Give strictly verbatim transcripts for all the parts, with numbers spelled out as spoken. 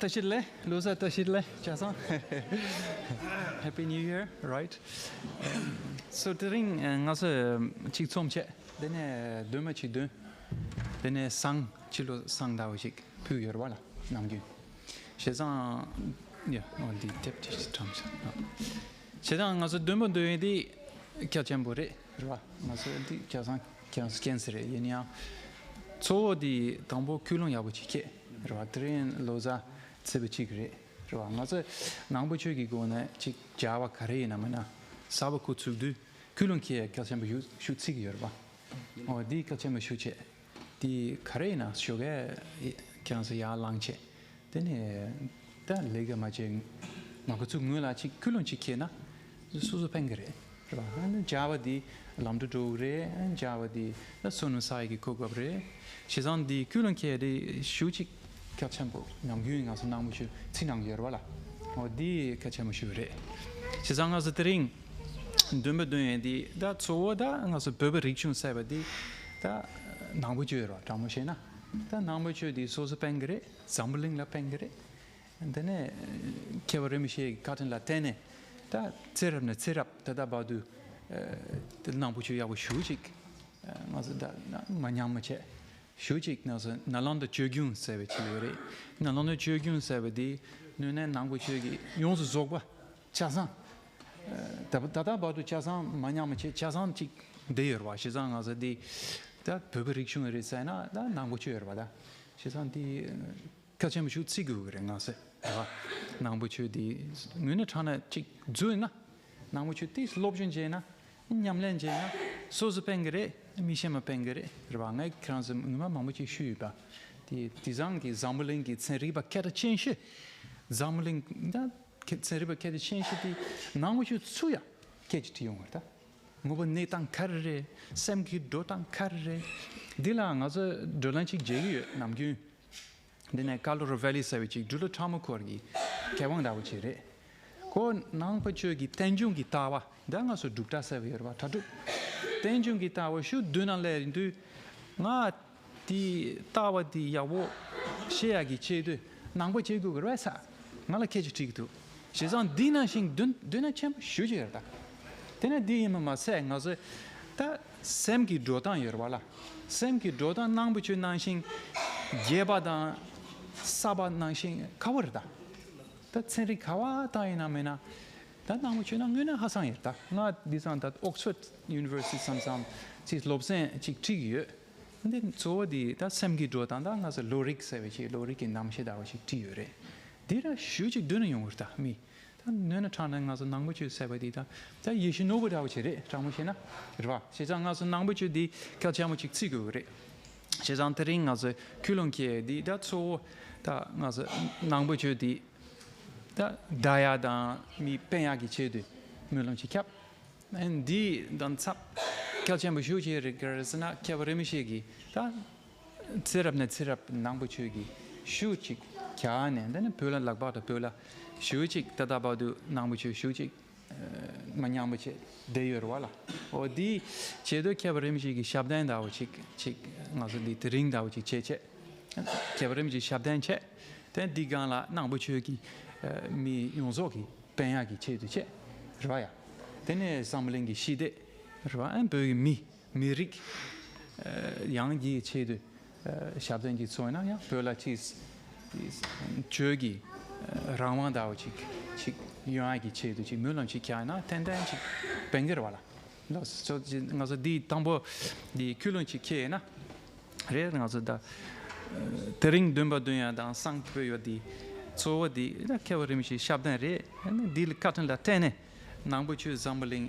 བཀྲ་ཤིས་བདེ་ལེགས། ལོ་གསར་བཀྲ་ཤིས་བདེ་ལེགས། ཆ་ཚང་། Happy New Year, right? So དེ་རིང་ང་ཚོ་གཅིག་འཛོམས་བྱས། དེ་ནས་འདོན་མ་གཅིག་འདོན། དེ་ནས་བསང་། ཕྱི་ལོ་བསང་འདྲ་བོ་ཞིག་ཕུལ་ཡོད་རེད་པ་ལ། ནམ་རྒྱུན། བྱས་ཙང་། ཡ། འོ་འདི་དེབ་དེ་ཞིག་བཀྲམ་བཞག་བྱས་ཙང་ང་ཚོ་འདོན་པ་འདོན་ཡས་འདི་གལ་ཆེན་པོ་རེད། རེད་པ། ང་ཚོ་འདི་ཆ་ཚང་ཁྱེད་རང་ཚོ་མཁྱེན་གསལ་རེད། ཡིན་ཡང་། གཙོ་བོ་འདི་དང་པོ་ཀུན་སློང་ཡག་པོ་ཅིག་སྐྱེད། རེད་པ། དེ་རིང་ལོ་གསར་ཚེས་པ་གཅིག་རེད། རེད་པ། ང་ཚོ་ནང་པ་ཆོས་ཀྱི་སྒོ་ནས་ཅིག་བྱ་བ་ག་རེ་ཡིན་ན་མིན་ན། གསར་པ་འགོ་ཚུགས་དུས་ཀུན་སློང་སྐྱེད་ཡས་གལ་ཆེན་པོ་ཞིག་ཞིག་བརྩི་གི་ཡོད་རེད་པ། འོ་འདི་གལ་ཆེན་པོ་ཞིག་བྱས། དེ་ག་རེ་ཡིན་ན་ཞོགས་ཀས་ཁྱེད་རང་ཚོ་ཡར་ལངས་བྱས། དེ་ནས་ད་ལས་ཀ་མ་བྱས། མ་འགོ་ཚུགས་སྔོན་ལ་ཅིག་ཀུན་སློང་ཅིག་སྐྱེས་ན་སོ་སོ་ཕན་གི་རེད། རེད་པ། ཨ་ནི་བྱ་བ་འདི་ལམ་དུ་འགྲོ་གི་རེད། ཨ་ནི་བྱ་བ་འདི་ད་བསོད་ནམས་བསགས་ཡས་ཀྱི་གོ་སྐབས་རེད། བྱས་ཙང་འདི་ཀུན་སློང་སྐྱེད་ཡས་དེ་ཞེ་ཅིག་གལ་ཆེན་པོ་ནམ་རྒྱུན་ང་ཚོ་ནང་པ་ཆོས་བརྩི་གནང་གི་ཡོད་རེད་པ་ལ། འོ་འདི་གལ་ཆེན་པོ་ཞིག་རེད། བྱས་ཙང་ང་ཚོ་དེ་རིང་འདོན་པ་འདོན་ཡས་འདི་ད་གཙོ་བོ་ད་ང་ཚོ་བོད་པའི་རིག་གཞུང་ཟེར་བ་འདི་ད་ནང་པ་ཆོས་རེད་པ། དྲང་མོ་བཤད་ན་ད་ནང་པ་ཆོས་འདི་སོ་སོ་ཕན་གི་རེད། འཛམ་བུ་གླིང་ལ་ཕན་གི་རེད། དེ་ནས་མཁས་པ་རིན་པོ་ཆེའི་བཀའ་དྲིན་ལ་བརྟེན་ནས་ད་ཚེ་རབས་ནས་ཚེ་རབས་ད་ལྟ་བར་དུ་ཨ་དེ་ནང་པ་ཆོས་ཡག་པོ་ཞེ་ཅིག་ཨ་ང་ཚོ་ད་མ་ཉམས་པ་བྱས། ཞེ་ཅིག་ང་ཚོ་ནཱ་ལནྡཱ་ཆོས་སྐྱོང་ཟེར་བ་ཅིག་ཡོད་རེད། ནཱ་ལནྡཱ་ཆོས་སྐྱོང་ཟེར་བ་དེ་དངོས་གནས་ནང་པ་ཆོས་ཀྱི་ཡོངས་སུ་རྫོགས་པ་ཆ་ཚང་། ཨ་ད་ད་ལྟ་བར་དུ་ཆ་ཚང་མ་ཉམས་པ་བྱས་ཆ་ཚང་ཅིག་བསྡད་ཡོད་རེད་པ། བྱས་ཙང་ང་ཚོ་འདི་ད་བོད་པའི་རིག་གཞུང་རེད་ཟེར་ན་ད་ནང་པ་ཆོས་ཡོད་རེད་པ། ད་བྱས་ཙང་འདི་གལ་ཆེན་པོ་ཞིག་བརྩི་དགོས་ཀྱི་རེད། ང་ཚོས་རེད་པ། ནང་པ་ཆོས་འདི་དངོས་གནས་དྲང་གནས་ཅིག་འཛུལ་ན། ནང་པ་ཆོས་དེ་སློབ་སྦྱོང་བྱས་ན། ཉམས་ལེན་བྱས་ན་སོ་སོ་ཕན་གི་རེད། མི་གཞན་མ་ཕན་གི་རེད། རེད་པ། ངས་ཁྱེད་རང་ཚོ་ངོ་མ་མང་པོ་ཅིག་ཞུས་ཡོད་པ། དེ་དེང་སང་གི་འཛམ་བུ་གླིང་གི་ཚན་རིག་པ་སྐད་གྲགས་ཅན་ཞིག་འཛམ་བུ་གླིང་ད་ཚན་རིག་པ་སྐད་གྲགས་ཅན་ཞིག་དེ་ནང་པ་ཆོས་ཚུར་ཡ་སྐད་ཅིག་བྲིས་ཡོང་བ་རེད་ད། དངོས་པོ་གནས་སྟངས་ག་རེ་རེད། སེམས་ཀྱི་འགྲོ་སྟངས་ག་རེ་རེད། འདི་ལ་ང་ཚོ་བགྲོ་གླེང་ཅིག་བྱེད་ཀྱི་ཡོད་ནམ་རྒྱུན། འདི་ནས་ཀ་ལོ་ར་ཝེ་ལི་ཟེར་བའི་ཅིག་འབྲི་ལོ་ཁྲ་མོ་འཁོར་གྱི་མཁས་དབང་འདྲ་བོ་ཅིག་རེད། ཁོ་ནང་པ་ཆོས་ཀྱི་རྟེན་འབྱུང་གི་ལྟ་བ་འདི་ང་ཚོ་སྒྲུབ་གྲྭ་ཟེར་བ་ཡོད་རེད་པ། གྲྭ་སྒྲུབ། རྟེན་འབྱུང་གི་ལྟ་བ་ཞུ་འདོན་ན་ལས་རིང་དུས་ང་དེའི་ལྟ་བ་དེ་ཡག་པོ་ཤེས་ཡག་གི་ཆེད་དུ་ནང་པ་བྱེད་དགོས་ཀྱི་རེད་ཟེར་ང་ལ་སྐད་ཆ་དྲིས་ཀྱི་འདུག་བྱས་ཙང་འདི་ནང་བཞིན་འདོན་འདོན་ན་ཆེན་པོ་ཞེ་ཅིག་ཡོད་རེད་ད། དེ་ནས་འདི་ཡིན་པ་མ་ཟད་ང་ཚོ་ད་སེམས་ཀྱི་འགྲོ་སྟངས་ཡོད་རེད་པ་ལ། སེམས་ཀྱི་འགྲོ་སྟངས་ནང་པ་ཆོས་ནང་བཞིན་རྒྱས་པ་དང་གསར་པ་ནང་བཞིན་ཁག་པོ་རེད་ད། ད་ཚན་རིག་ག་བ་བཏང་ཡིན་ན་མིན་ན། ད་ནང་པ་ཆོས་ནང་དངོས་གནས་ཧ་སང་ཡོད་ད། ང་འདི་ཙང་ད་ཨོག་སི་ཕོར་ཌི་ཡུ་ནི་ཝར་སི་ཊི་བསམ་བསམ་ཅིག་སློབ་ཚན་ཅིག་ཁྲིད་ཀྱི་ཡོད། འདི་གཙོ་བོ་འདི་ད་སེམས་ཀྱི་འགྲོ་སྟངས་ད་ང་ཚོ་བློ་རིག་ཟེར་བའི་ཅིག་བློ་རིག་གི་རྣམ་བཤད་འདྲ་བོ་ཞིག་ཁྲིད་ཡོད་རེད། འདི་ར་ཞུ་ཅིག་འདོན་ན་ཡོང་གི་རེད་ད་མི། ད་སྣོད་ན་དྲངས་ན་ང་ཚོ་ནང་པ་ཆོས་ཟེར་བ་འདི་ད་ད་ཡིད་བཞིན་ནོར་བུ་འདྲ་བོ་ཅིག་རེད། དྲང་མོ་བཤད་ན་རེད་པ། བྱས་ཙང་ང་ཚོ་ནང་པ་ཆོས་འདི་གལ་ཆེན་པོ་ཅིག་བརྩི་དགོས་ཀྱི་རེད། བྱས་ཙང་དེ་རིང་ང་ཚོ་ཀུན་སློང་སྐྱེ་འདི་ད་གཙོ་བོ་ད་ང་ཚོ་ནང་པ་ཆོས་འདི་ད་བདག་ཡག་དང་མི་ཕན་ཡག་གི་ཆེད་དུ་སྨོན་ལམ་ཅིག་བརྒྱབ། འདི་དང་ཚབ་གལ་ཆེན་པོ་ཞུ་ཅིག་རེད་ག་རེ་ཟེར་ན་མཁས་པ་རིན་པོ་ཆེ་གིས་ད། ཚེ་རབས་ནས་ཚེ་རབས་ནང་པ་ཆོས་ཀྱི་ཤུགས་ཅིག་རྒྱག་ནས་འདི་ནི་བོད་ལ་ལག་པ་དང་བོད་ལ་ཤུགས་ཅིག་ད་ལྟ་བར་དུ་ནང་པ་ཆོས་ཤུགས་ཅིག་མ་ཉམས་པ་བྱས་བསྡད་ཡོད་རེད་པ་ལ། འོ་འདི་བྱེད་དུས་མཁས་པ་རིན་པོ་ཆེ་གི་ཞབས་བརྟན་འདྲ་བོ་ཅིག་ཅིག་ང་ཚོ་འདི་དེ་རིང་འདྲ་བོ་ཅིག་བྱས་བྱས། མཁས་པ་རིན་པོ་ཆེ་ཞབས་བརྟན་བྱས། དེ་འདི་སྒང་ལ་ནང་པ་ཆོས་ཀྱི་མི་ཡོངས་རྫོགས་ཀྱི་ཕན་ཡག་གི་ཆེད་དུ་བྱས་རེད་པ་ཡ། དེ་ནས་འཛམ་བུ་གླིང་གི་ཞི་བདེ་རེད་པ། ཨ་བོད་ཀྱི་མི། མི་རིགས་ཡང་རྒྱས་ཆེད་དུ་ཞབས་བརྟན་གྱི་ཚོགས་ཡིན་ན་ཡང་བོད་ལ་ཅིག་བོད་ཀྱི་རང་དབང་འདྲ་བོ་ཅིག་ཅིག་ཡོང་ཡག་གི་ཆེད་དུ་ཅིག་སྨོན་ལམ་ཅིག་རྒྱག་ན་ཏན་ཏན་ཅིག་ཕན་གྱི་རེད་པ་ལ། ལགས་སོ། ང་ཚོ་འདི་དང་པོ་འདི་ཀུན་སློང་ཅིག་ཁྱེར་ཡིན་ན་རེད། ང་ཚོ་ད་དེ་རིང་འདོན་པ་འདོན་ཡག་དང་བསང་ཕུལ་ཡག་འདི་གཙོ་བོ་འདི་ད་མཁས་པ་རིན་པོ་ཆེའི་ཞབས་བརྟན་རེད། འདི་ལ་བཀའ་དྲིན་ལ་བརྟེན་ནས། ནང་པ་ཆོས་འཛམ་བུ་གླིང་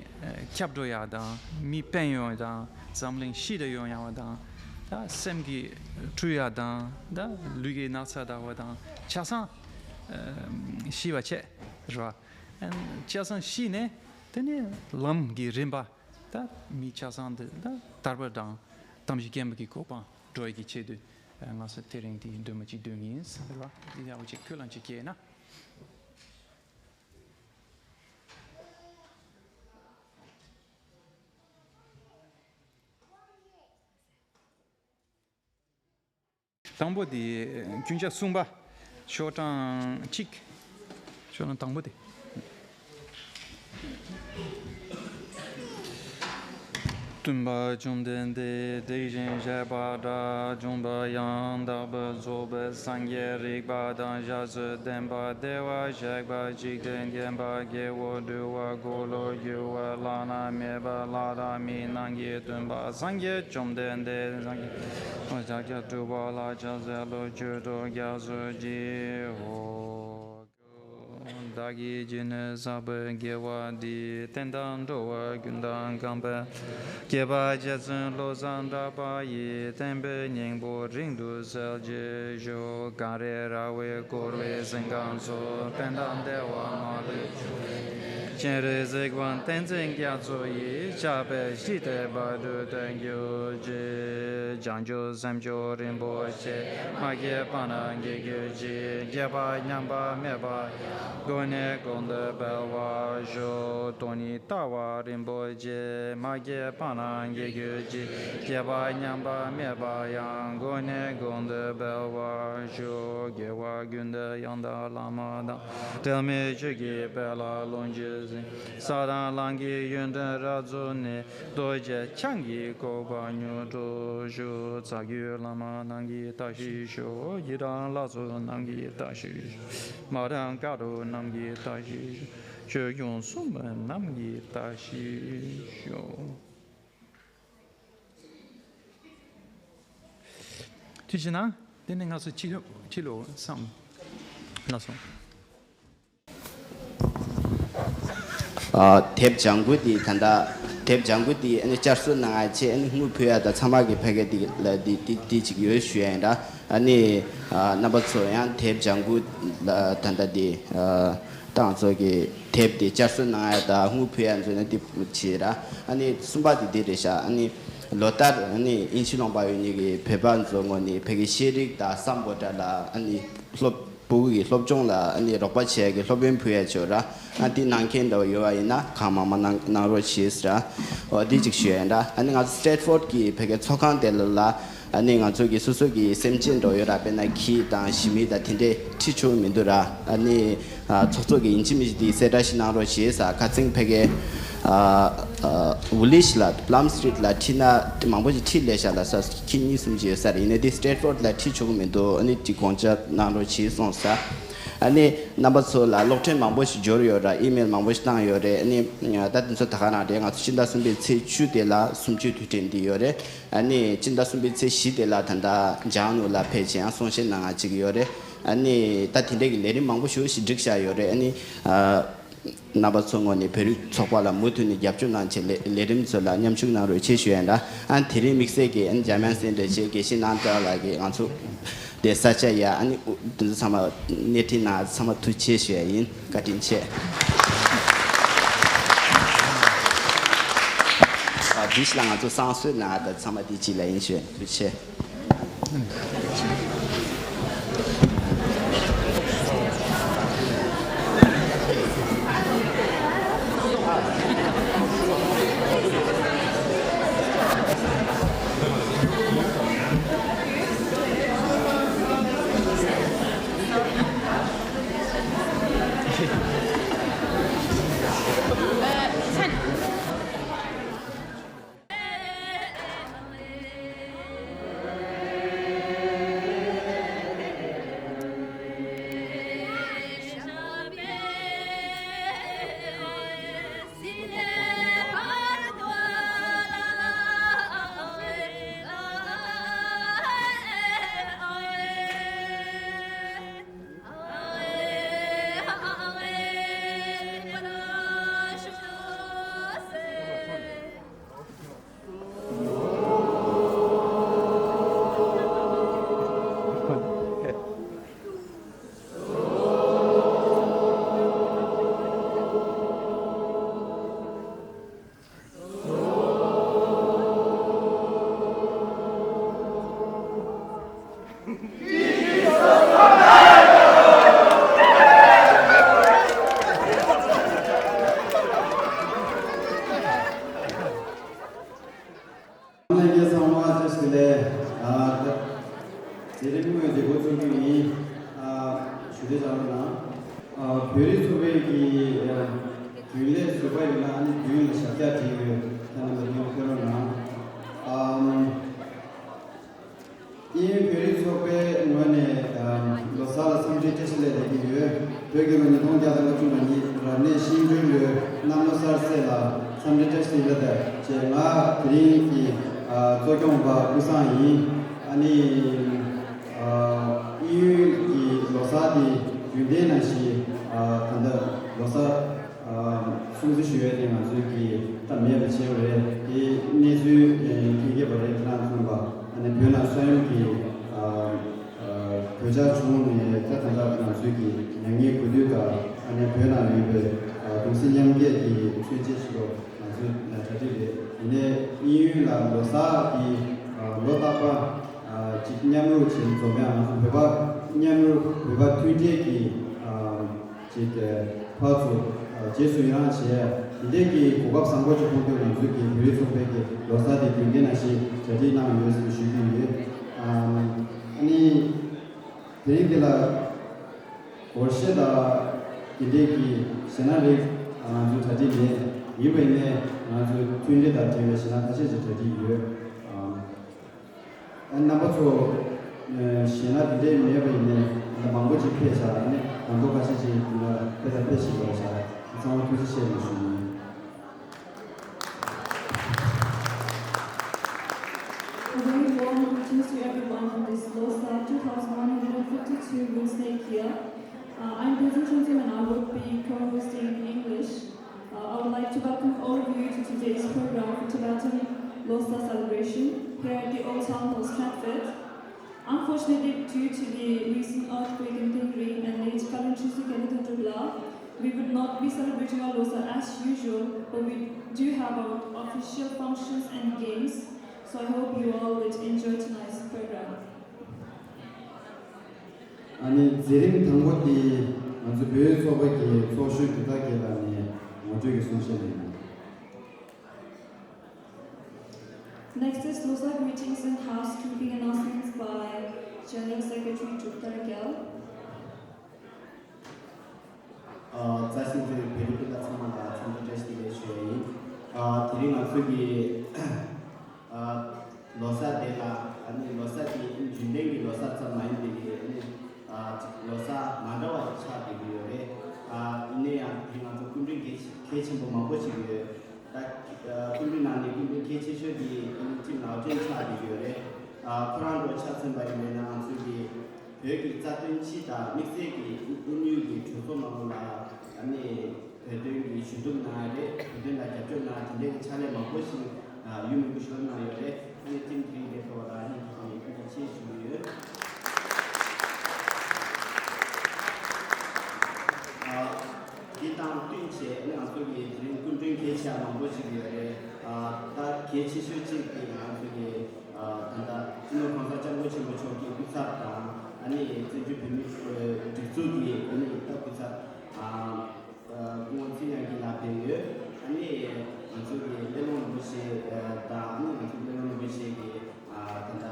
ཁྱབ་འགྲོ་ཡག་དང་མི་ཕན་ཡོང་ཡག་དང་འཛམ་བུ་གླིང་ཞི་བདེ་ཡོང་ཡག་བ་དང་ད་སེམས་ཀྱི་འཁྲུག་ཡག་དང་ད་ལུས་ཀྱི་ན་ཚ་དག་པ་དང་ཆ་ཚང་ཞི་བ་བྱས་རེད་པ། ཆ་ཚང་ཞི་ནས་དེ་ནས་ལམ་གྱི་རིམ་པ་ད་མི་ཆ་ཚང་དེ་ད་དར་བ་དང་དམ་ཞིང་རྒན་པོ་གི་གོ་འཕང་འགྲོ་ཡག་གི་ཆེད་དུ་ང་ཚོ་དེ་རིང་འདི་འདོན་པ་ཅིག་འདོན་གྱི་ཡིན་ཟེར་བ་འདི་ཡག་པོ་ཅིག་ཁས་བླངས་ཅིག་བྱས་ན། དང་པོ་དེ་རྒྱུན་ཆགས་གསུམ་པ། ཤོག་གྲངས་གཅིག་ཤོག་གྲངས་དང་པོ་དེ། སྟོན་པ་བཅོམ་ལྡན་འདས་དེ་བཞིན་གཤེགས་པ་དགྲ་བཅོམ་པ་ཡང་དག་པར་རྫོགས་པའི་སངས་རྒྱས་རིག་པ་དང་ཞབས་སུ་ལྡན་པ་བདེ་བར་གཤེགས་པ་འཇིག་རྟེན་མཁྱེན་པ་སྐྱེས་བུ་འདུལ་བ་འཁོར་ལོ་སྒྱུར་བ་བླ་ན་མེད་པ་ལྷ་དང་མིའི་རྣམས་ཀྱི་སྟོན་པ་སངས་རྒྱས་བཅོམ་ལྡན་འདས་སངས་རྒྱས་ཕྱག་རྒྱ་སྒྲུབ་པ་ལ་ཕྱག་འཚལ་ལོ། མཆོད་བསྟོད་རྒྱ་མཚོ་ཆེའོ། བདག་གིས་ཇི་ནས་བསགས་པའི་དགེ་བ་འདིས། བསྟན་དང་འགྲོ་བ་ཀུན་དང་འགྲོགས་པའི། སྐྱེས་པ་རྗེ་བཙུན་བློ་བཟང་གྲགས་པ་ཡི། བསྟན་པའི་སྙིང་པོ་རིང་དུ་གསལ་བྱེད་ཤོག་གངས་རི་ར་བས་བསྐོར་བའི་ཞིང་ཁམས་སུ། ཕན་དང་བདེ་བ་མ་ལུས་འབྱུང་བའི། སྤྱན་རས་གཟིགས་དབང་བསྟན་འཛིན་རྒྱ་མཚོ་ཡི། ཕྱག་དཔེ་ཞི་བདེའི་བར་དུ་བརྟན་གྱུར་ཅིག་བྱང་ཆུབ་སེམས་མཆོག་རིན་པོ་ཆེ། མ་སྐྱེས་པ་རྣམས་སྐྱེ་གྱུར་ཅིག་སྐྱེས་པ་ཉམས་པ་མེད་པ་ཡང་། གོང་ནས་གོང་དུ་འཕེལ་བར་ཤོག་སྟོང་ཉིད་ལྟ་བ་རིན་པོ་ཆེ། མ་སྐྱེས་པ་རྣམས་སྐྱེ་གྱུར་ཅིག་སྐྱེས་པ་ཉམས་པ་མེད་པ་ཡང་། གོང་ནས་གོང་དུ་འཕེལ་བར་ཤོག་དགེ་བ་ཀུན་འདུས་ཡང་དག་བླ་མ་དང་། འབྲལ་མེད་ཆོས་ཀྱི་དཔལ་ལ་ལོངས་སྤྱོད་ཟིན། ས་དང་ལམ་གྱི་ཡོན་ཏན་རབ་རྫོགས་ནས། རྡོ་རྗེ་འཆང་གི་གོ་འཕང་མྱུར་འགྲུབ་ཤོག་རྩ་བརྒྱུད་བླ་མ་རྣམས་ཀྱི་བཀྲ་ཤིས་ཤོག་ཡི་དམ་ལྷ་ཚོགས་རྣམས་ཀྱི་བཀྲ་ཤིས་ཤོག་མ་དང་དཀར་པོ་རྣམས་ཀྱི་བཀྲ་ཤིས་ཤོག་ཆོས་སྐྱོང་སྲུང་མ་རྣམས་ཀྱི་བཀྲ་ཤིས་ཤོག་དེ་བཞིན་ན་དེ་ནས་ང་ཚོ་ཕྱི་ལོགས་ཕྱི་ལོགས་སམ་ལ་སོང་། ཨ། དེབ་ལྗང་གུ་འདི་ད་ལྟ་དེབ་ལྗང་གུ་འདི་ཨ་ནི་བསྐྱར་གསོ་གནང་ཡ་ཆེད་ཨ་ནི་དངུལ་ཕུལ་ཡ་དང་ཚང་མ་གི་ཕ་གི་འདི་ལ་འདི་འདི་འདི་ཅིག་ཡོད་ཞུ་ཡ་ཡིན་ར། ཨ་ནི་ཨ། རྣམ་པ་ཚོ་ཡང་དེབ་ལྗང་གུ་ལ་ད་ལྟ་འདི་ཨ། ཏང་ཚོ་གི་དེབ་འདི་བསྐྱར་གསོ་གནང་ཡ་དང་དངུལ་ཕུལ་ཡ་འཛོལ་ན་འདི་བྱེད་ར། ཨ་ནི་གསུམ་པ་འདི་འདི་རེད་ཤག་ཨ་ནི་ལོ་ལྟར་ཨ་ནི་དབྱིན་ཇི་ལུང་པ་ཡོད་ནི་གི་བོད་པ་ཚོ་ངོས་ནས་ཕ་གི་ཤེས་རིག་དང་བསམ་པ་འདྲ་ལ་ཨ་ནི་སློབ་ཕྲུག་གི་སློབ་སྦྱོང་ལ་ཨ་ནི་རོགས་པ་བྱེད་ཡ་གི་སློབ་ཡོན་ཕུལ་ཡ་ཆོག་ར། ཨ་འདི་གནང་མཁན་འདྲ་བོ་ཡོད་པ་ཡིན་ན་གང་མང་མང་གནང་གནང་རོགས་བྱེད་ཟེར་ར། འོ་འདི་གཅིག་ཞུ་ཡ་ཡིན་ར། ཨ་ནི་ང་ཚོ་སི་ཊེ་ཊི་ཕོར་ཌི་གི་ཕ་གི་ཚོགས་ཁང་དེ་ལ་ལ་ཨ་ནི་ང་ཚོ་གི་སོ་སོ་གི་སེམས་ཅན་འདྲ་བོ་ཡོད་ར། དཔེར་ན་ཁྱི་དང་ཞི་མི་དང་དེ་འདྲས་ཁྲིད་ཆོག་མི་འདུག་ར། ཨ་ནི་ཨ་ཚོགས་གཙོ་གི་ཡིན་གཅིག་མིན་གཅིག་དེ་གསལ་བསྒྲགས་ཤིག་གནང་རོགས་བྱེད་ཟེར། ཁ་སང་ཕ་གི་ཨ་ཨ་ཝུ་ལི་ཤི་ལ་པི་ལམ་སི་ཊི་རི་ཊི་ལ་ཁྲིད་ན་དེ་མང་པོ་ཞིག་ཁྲིད་ལས་བཞག་ལ་ས་ཁྱི་གཉིས་གསུམ་ཅིག་ཡོད་ས་རེད། ཡིན་ནའི་དེ་སི་ཊེ་ཊི་ཕོར་ཌི་ལ་ཁྲིད་ཆོག་གི་མི་འདུག་ཨ་ནི་དེ་དགོངས་འཇགས་གནང་རོགས་བྱེད་གསུངས་ས། ཨ་ནི་རྣམ་པ་ཚོ་ལ་གློག་འཕྲིན་མང་པོ་ཞིག་འབྱོར་ཡོད་ར། ཨི་མེལ་མང་པོ་ཞིག་བཏང་ཡོད་རེད། ཨ་ནི་ད་དེ་ཚོ་ད་ག་རང་རེད། ང་ཚོ་སྤྱི་ཟླ་གསུམ་པའི་ཚེས་བཅུ་དེ་ལ་གསུམ་བཅུའི་དུས་དྲན་འདི་ཡོད་རེད། ཨ་ནི་སྤྱི་ཟླ་གསུམ་པའི་ཚེས་བཞི་དེ་ལ་ད་ལྟ་ལྗང་ནུ་ལ་ཕེབས་བྱས་ཡང་གསུང་བཤད་གནང་ཡ་ཅིག་ཡོད་རེད། ཨ་ནི་ད་དེ་འདྲའི་གི་ལས་རིམ་མང་པོ་ཞེ་པོ་ཞིག་བསྒྲིགས་བཞག་ཡོད་རེད། ཨ་ནི་ཨ་རྣམ་པ་ཚོ་ངོས་ནས་བོད་རིགས་ཚོགས་པ་ལ་མུ་མཐུད་ནས་རྒྱབ་སྐྱོར་གནང་བྱས་ལས་ལས་རིམ་ཚོ་ལ་མཉམ་ཞུགས་གནང་རོགས་བྱེད་ཞུ་ཡ་ཡིན་ར། ཨ་ནི་དེ་རིང་དམིགས་བསལ་གྱི་ཨ་ནི་འཇར་མན་སེན་ཊར་བྱས་དགེ་བཤེས་རྣམ་གྲྭ་ལགས་ཀྱིས་ང་ཚོ་དེ་ས་ཆ་ཡ་ཨ་ནི་དེ་ཚོ་ཚང་མ་སྣེ་ཁྲིད་གནང་ཚང་མ་ཐུགས་རྗེ་ཆེ་ཞུ་ཡ་ཡིན། བཀའ་དྲིན་ཆེ། ཨ་དེ་ཞིག་ལ་ང་ཚོ་བསང་གསོལ་གནང་ད་ཚང་མ་དེ་གཅིག་ལ་ཡིན་ཞུ་ཡ་ཐུགས་རྗེ་ཆེ། ཨ། བོད་རིགས་ཚོགས་པའི་གི་ཨ་རྒྱུན་ལས་ཟུར་པ་ཡིན་ན་ཨ་ནི་རྒྱུན་ལ་ཞབས་བཀྱག་བྱེད་ཡོད། ཁྱེད་རྣམ་པ་ཡོང་ཕེབས་རོགས་གནང་། ཨམ། དབྱིན་ཡུལ་བོད་རིགས་ཚོགས་པའི་ངོས་ནས་ཨམ་ལོ་གསར་ལ་འཚམས་འདྲི་བཀྲ་ཤིས་བདེ་ལེགས་ཞུ་གི་ཡོད། བོད་རྒྱལ་ལོ་ཉིས་སྟོང་བརྒྱ་དང་ལྔ་བཅུ་ང་གཉིས་རབ་གནས་ཤིང་སྦྲུལ་ལོའི་གནམ་ལོ་གསར་ཚེས་ལ་འཚམས་འདྲི་བཀྲ་ཤིས་བདེ་ལེགས་དང་བཅས། ང་དེ་རིང་གི་ཨ་གཙོ་སྐྱོང་པ་ཀུན་བཟང་ཡིན། ཨ་ནི་ཨ་དབྱིན་ཡུལ་གྱི་ལོ་གསར་དེ་རྒྱུན་ལྡན་ནང་བཞིན་ཨ་ད་ལྟ་ལོ་གསར་ཨ་སྲུང་བརྩི་ཞུ་ཡས་དེ་ང་ཚོའི་གི་སྟབས་མེད་པ་བྱས་པ་རེད། དེ་གནས་ཚུལ་ཨ་མཁྱེན་གྱི་ཡོད་པ་རེད། ཁྱེད་རང་ཚོ་ཡིན་པ་ཨ་ནི་བོད་ནང་ས་ཡོམ་གྱི་ཨ་ཨ་གོད་ཆག་བྱུང་ནས་ད་ད་ལྟ་ང་ཚོའི་གི་མྱ་ངན་གུས་འདུད་དང་ཨ་ནི་བོད་ནང་ཡོད་པའི་ཨ་གདུང་སེམས་མཉམ་སྐྱེད་ཀྱི་མཚོན་བྱེད་ཞིག་ལ་ང་ཚོའི་གྲ་སྒྲིག་རེད། ཡིན་ནའི་དབྱིན་ཡུལ་ལ་ལོ་གསར་གྱི་ཨ་ལོ་རྟག་པར་ཨ་ཅིག་མཉམ་རུབ་བྱས་འཛོམས་ཡག་ང་ཚོ་བོད་པ་མཉམ་རུབ་བོད་པ་མཐུན་སྒྲིལ་གྱི་ཨ་ཅིག་ཨ་ཕར་ཚུར་ཨ་རྗེས་སུ་ཡི་རང་བྱས། འདི་འདྲའི་གི་གོ་སྐབས་བཟང་པོ་ཅིག་མཐོང་དུས་ང་ཚོའི་གི་བོད་རིགས་ཚོགས་པའི་གི་ལོ་གསར་དེ་རྒྱུན་ལྡན་ནང་བཞིན་གྲ་སྒྲིག་གནང་ཡོད་ཟེར་ཞུ་གི་ཡོད། ཨ་ནི་དེ་རིང་འདི་ལ་སྒོར་གཞས་དང་དེ་འདྲའི་གི་གཞས་སྣ་རིགས་ང་ཚོའི་གྲ་སྒྲིག་མེད། ཡིན་པ་ཡིན་ནའི་ང་ཚོའི་མཐུན་སྒྲིལ་དང་འབྲེལ་བའི་གཞས་སྣ་ཁ་ཤས་ཤིག་གྲ་སྒྲིག་ཡོད། ཨ་རྣམ་པ་ཚོ་གཞས་སྣ་དེ་འདྲའི་མེད་པ་ཡིན་ནའི་ད་མང་པོ་ཅིག་ཕེབས་ཤག་ཨ་ནི་དང་པོ་ཁ་ཤས་ཅིག་དེ་ལ་ཕེབས་དང་ཕེབས་བཞིན་པ་ཤག་ཚང་མ་ཐུགས་རྗེ་ཆེ་ཞུ་ཡིན། A very warm greetings to everyone on this Losar two thousand one hundred fifty-two Lunar Year. Uh, I'm Tenzin Chongjin and I would be co-hosting in English. Uh, I would like to welcome all of you to today's program for Tibetan Losar celebration here at the Old Town Hall, Stratford. Unfortunately, due to the recent earthquake in Tengri and late Kalinchisi Kenadandrubla, we would not be celebrating our Losar as usual, but we do have our official functions and games, so I hope you all would enjoy tonight's program. ཨ་ནི་མཛད་རིམ་དང་པོ་དེ་ང་ཚོ་བོད་ཚོགས་པ་གི་ཚོགས་གཞོན་གུ་ཐག་རྒྱལ་ལགས་ནས་ངོ་སྤྲོད་ཀྱི་གསུང་བཤད་གནང་ཡོད། Next is Losar greetings and housekeeping announcements by General Secretary Trukdar Gyal. ཨ། བཀྲ་ཤིས་བདེ་ལེགས། བོད་རིགས་སྤུན་ཟླ་ཚང་མ་ལ་འཚམས་འདྲི་བཀྲ་ཤིས་བདེ་ལེགས་ཞུ་ཡ་ཡིན། ཨ། དེ་རིང་ང་ཚོ་གི་ཨ་ལོ་གསར་དེ་ལ་ཨ་ནི་ལོ་གསར་དེ་རྒྱུན་ལྡན་གྱི་ལོ་གསར་ཙམ་མ་ཡིན་པའི་ཨ་ནི་ཨ་ལོ་གསར་མ་འདྲ་བ་ཞིག་ཆགས་བསྡད་ཀྱི་ཡོད་རེད། ཨ་ཡིན་ན་ཡང་དེ་རིང་ང་ཚོ་སྐུ་མགྲོན་གལ་གལ་ཆེན་པོ་མང་པོ་ཞིག་ཡོད། ད་སྐུ་མགྲོན་ནང་ནས་སྐུ་མགྲོན་གལ་ཆེ་ཤོས་དེ་ཨ་ནི་ཊིམ་ལའོ་ཊིན་ཆགས་བསྡད་ཀྱི་ཡོད་རེད། ཨ་ཁོ་རང་ཚོ་ཆ་མཚོན་པ་ཡིན་ན་ང་ཚོ་གི་བོད་ཀྱི་རྩ་དོན་སྤྱི་དང་དམིགས་བསལ་གྱི་དབུས་དབུས་མྱོས་ཀྱི་གྲོས་ཚོགས་ནང་ལ་ཨ་ནི་བོད་དོན་གྱི་ཞུ་གཏུག་གནང་ཡ་རེད། བོད་དོན་ལ་རྒྱབ་སྐྱོར་གནང་དེ་འདྲའི་གི་ཕྱག་ལས་མང་པོ་ཞིག་ཡུན་རིང་པོ་ཞིག་གནང་ཡོད་རེད། ཨ་ནི་ཊིམ་དེ་རིང་འདིར་ཕེབས་པ་ལ་ཨ་ནི་ཐུགས་ཁམས་ནས་ཐུགས་རྗེ་ཆེ་ཞུ་གི་ཡོད། ཨ་འདི་དང་བསྟུན་བྱས་ཨ་ནི་ང་ཚོ་གི་དེ་རིང་སྐུ་མགྲོན་གལ་ཆེ་བ་མང་པོ་ཞིག་ཡོད་རེད། ཨ་ད་གལ་ཆེ་ཤོས་གཅིག་དེ་ང་ཚོ་གི་ཨ་ད་ལྟ་སྤྱི་ནོར་༸གོང་ས་༸སྐྱབས་མགོན་ཆེན་པོ་མཆོག་གི་སྐུ་ཚབ་དང་ཨ་ནི་བཙན་བྱོལ་བོད་མིའི་སྒྲིག་འཛུགས་ཀྱི་ཨ་ནི་ད་སྐུ་ཚབ་ཨ་སྐུ་ངོ་ཚེ་རིང་དབྱངས་སྐྱིད་ལགས་ཕེབས་ཡོད། ཨ་ནི་ང་ཚོ་གི་སླེ་ལུང་རིན་པོ་ཆེ་དང་ཨ་ནི་ང་ཚོ་སླེ་ལུང་རིན་པོ་ཆེ་གི་ཨ་ད་ལྟ་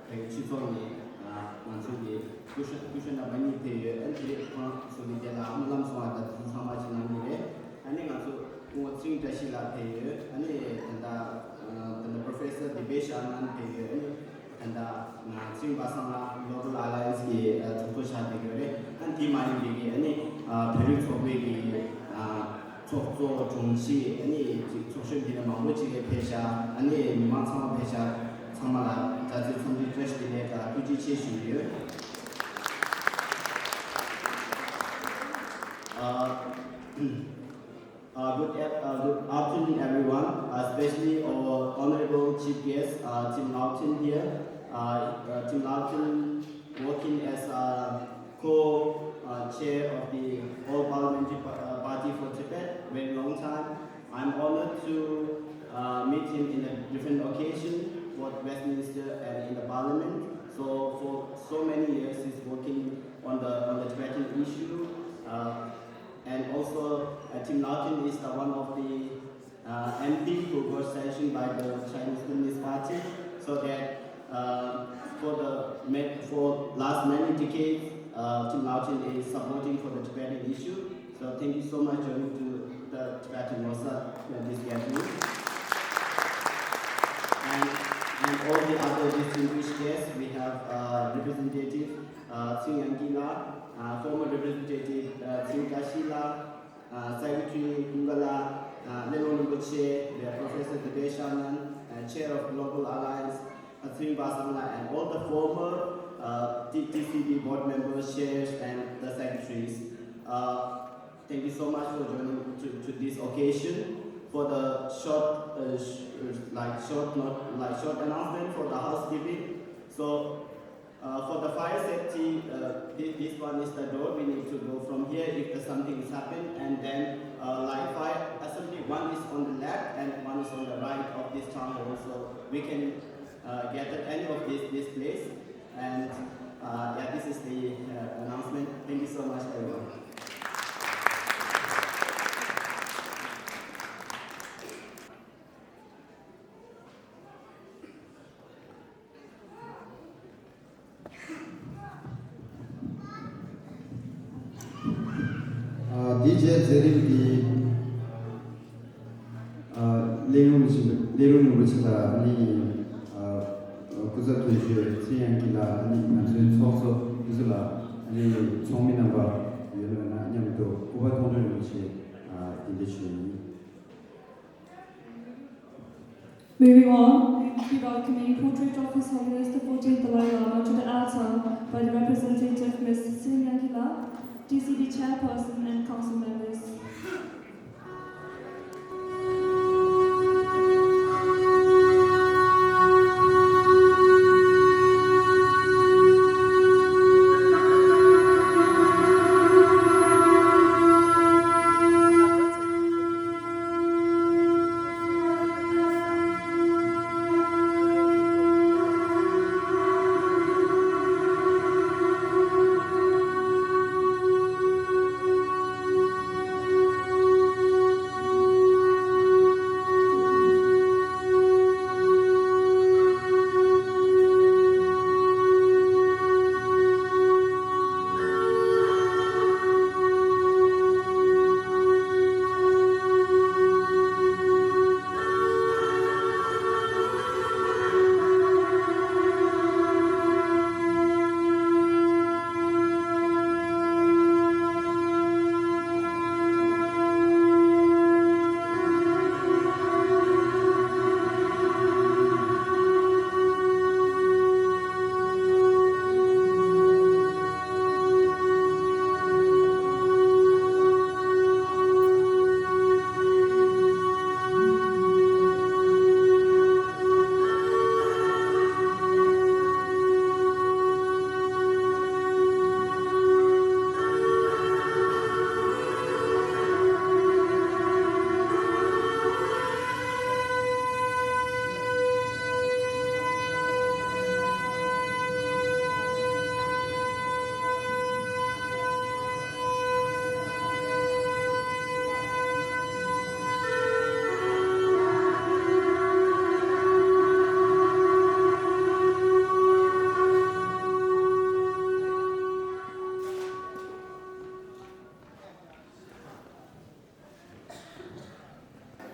བོད་སྤྱི་ཚོགས་ནས་ཨ་ང་ཚོ་གི་སྐུ་ཞབས་སྐུ་ཞབས་རྣམ་པ་གཉིས་ཕེབས་ཡོད། ཨ་ནི་དེ་རིང་ཁོང་ཚོ་གི་དེ་ལ་སྨོན་ལམ་གསུང་བ་དང་དེ་ཚོ་ཚང་མ་ཞིག་གནང་གི་རེད། ཨ་ནི་ང་ཚོ་སྐུ་ངོ་ཚེ་རིང་བཀྲ་ཤིས་ལགས་ཕེབས་ཡོད། ཨ་ནི་ད་ལྟ་ད་ལྟ་Professor Devesh Anand ཕེབས་ཡོད། ཨ་ནི་ད་ལྟ་ང་ཚེ་རིང་པ་སངས་ལགས་Global Alliance གི་ཚོགས་གཙོ་ཆགས་བསྡད་ཡོད་རེད། ཨ་ནི་དེ་མ་ཡིན་པའི་གི་ཨ་ནི་བོད་རིགས་ཚོགས་པའི་གི་ཚོགས་གཙོ་དྲུང་ཆེ་ཨ་ནི་ཅིག་ཚོགས་གཞོན་དེ་འདྲ་མང་པོ་ཅིག་ཕེབས་ཤག་ཨ་ནི་མི་མང་ཚང་མ་ཕེབས་ཤག་ཚང་མ་ལ་དགའ་ཚོར་འཚམས་འདྲི་བཀྲ་ཤིས་བདེ་ལེགས་དང་ཐུགས་རྗེ་ཆེ་ཞུ་གི་ཡོད། Uh, uh, good, af- uh, good afternoon, everyone, uh, especially our honorable chief guest, uh, Tim Lau Tin here. Uh, uh, Tim Lau Tin working as a co uh, chair of the All Parliamentary Pa- uh, Party for Tibet very long time. I'm honored to uh, meet him in a different occasion, both Westminster and in the Parliament. So for so many years, he's working on the on the Tibetan issue. Uh, and also, uh, Tim Lau Tin is the one of the uh, M P who got sanctioned by the Chinese Communist Party, so that uh, for the ma- for last many decades, Uh, Team Lao Chin is supporting for the Tibetan issue. So thank you so much, joining to the Tibetan Losar, uh, this gathering. And, and all the other distinguished guests, we have, uh, Representative, uh, Tsing Yangi La, uh, former Representative, uh, Tsing Tashi La, uh, Secretary Kungala, uh, Lelo Rinpoche, we have Professor Depesh Anand, uh, Chair of Global Alliance, uh, Tsing Basangla, and all the former, uh, T-, T C B board members, chairs, and the secretaries. Uh, thank you so much for joining to, to this occasion. For the short, uh, sh-, uh, like, short not, like, short announcement for the housekeeping. So, uh, for the fire safety, uh, this, this one is the door. We need to go from here if the something is happened, and then, uh, like, fire assembly, one is on the left and one is on the right of this town hall. So we can, uh, gather any of this, this place. And, uh, yeah, this is the, uh, announcement. Thank you so much, everyone. ཨ། དེའི་རྗེས་མཛད་རིམ་འདི། ཨ། སླེ་རུང་ཆེན་པོ། སླེ་རུང་རིན་པོ་ཆེ་དང་ཨ་ནི། ཨ། སྐུ་ཚབ་དོན་གཅོད་ཚེ་དབྱངས་སྐྱིད་ལགས། ཨ་ནི་ང་ཚོའི་ཚོགས་གཙོ་དེ་ཚོ་ལ་ཨ་ནི་ཚོགས་མི་རྣམ་པ་ཡོད་ན་མེད་ན་མཉམ་དུ་སྐུ་པར་མཐོང་གྲོལ་རིན་པོ་ཆེ། ཨ། འདི་འདྲ་ཞུ་ཡ་ཡིན། Moving on, we welcome a portrait of His Holiness the fourteenth Dalai Lama to the altar by the representative Miss Tse Nyan Kyi La, T C B chairperson and council members.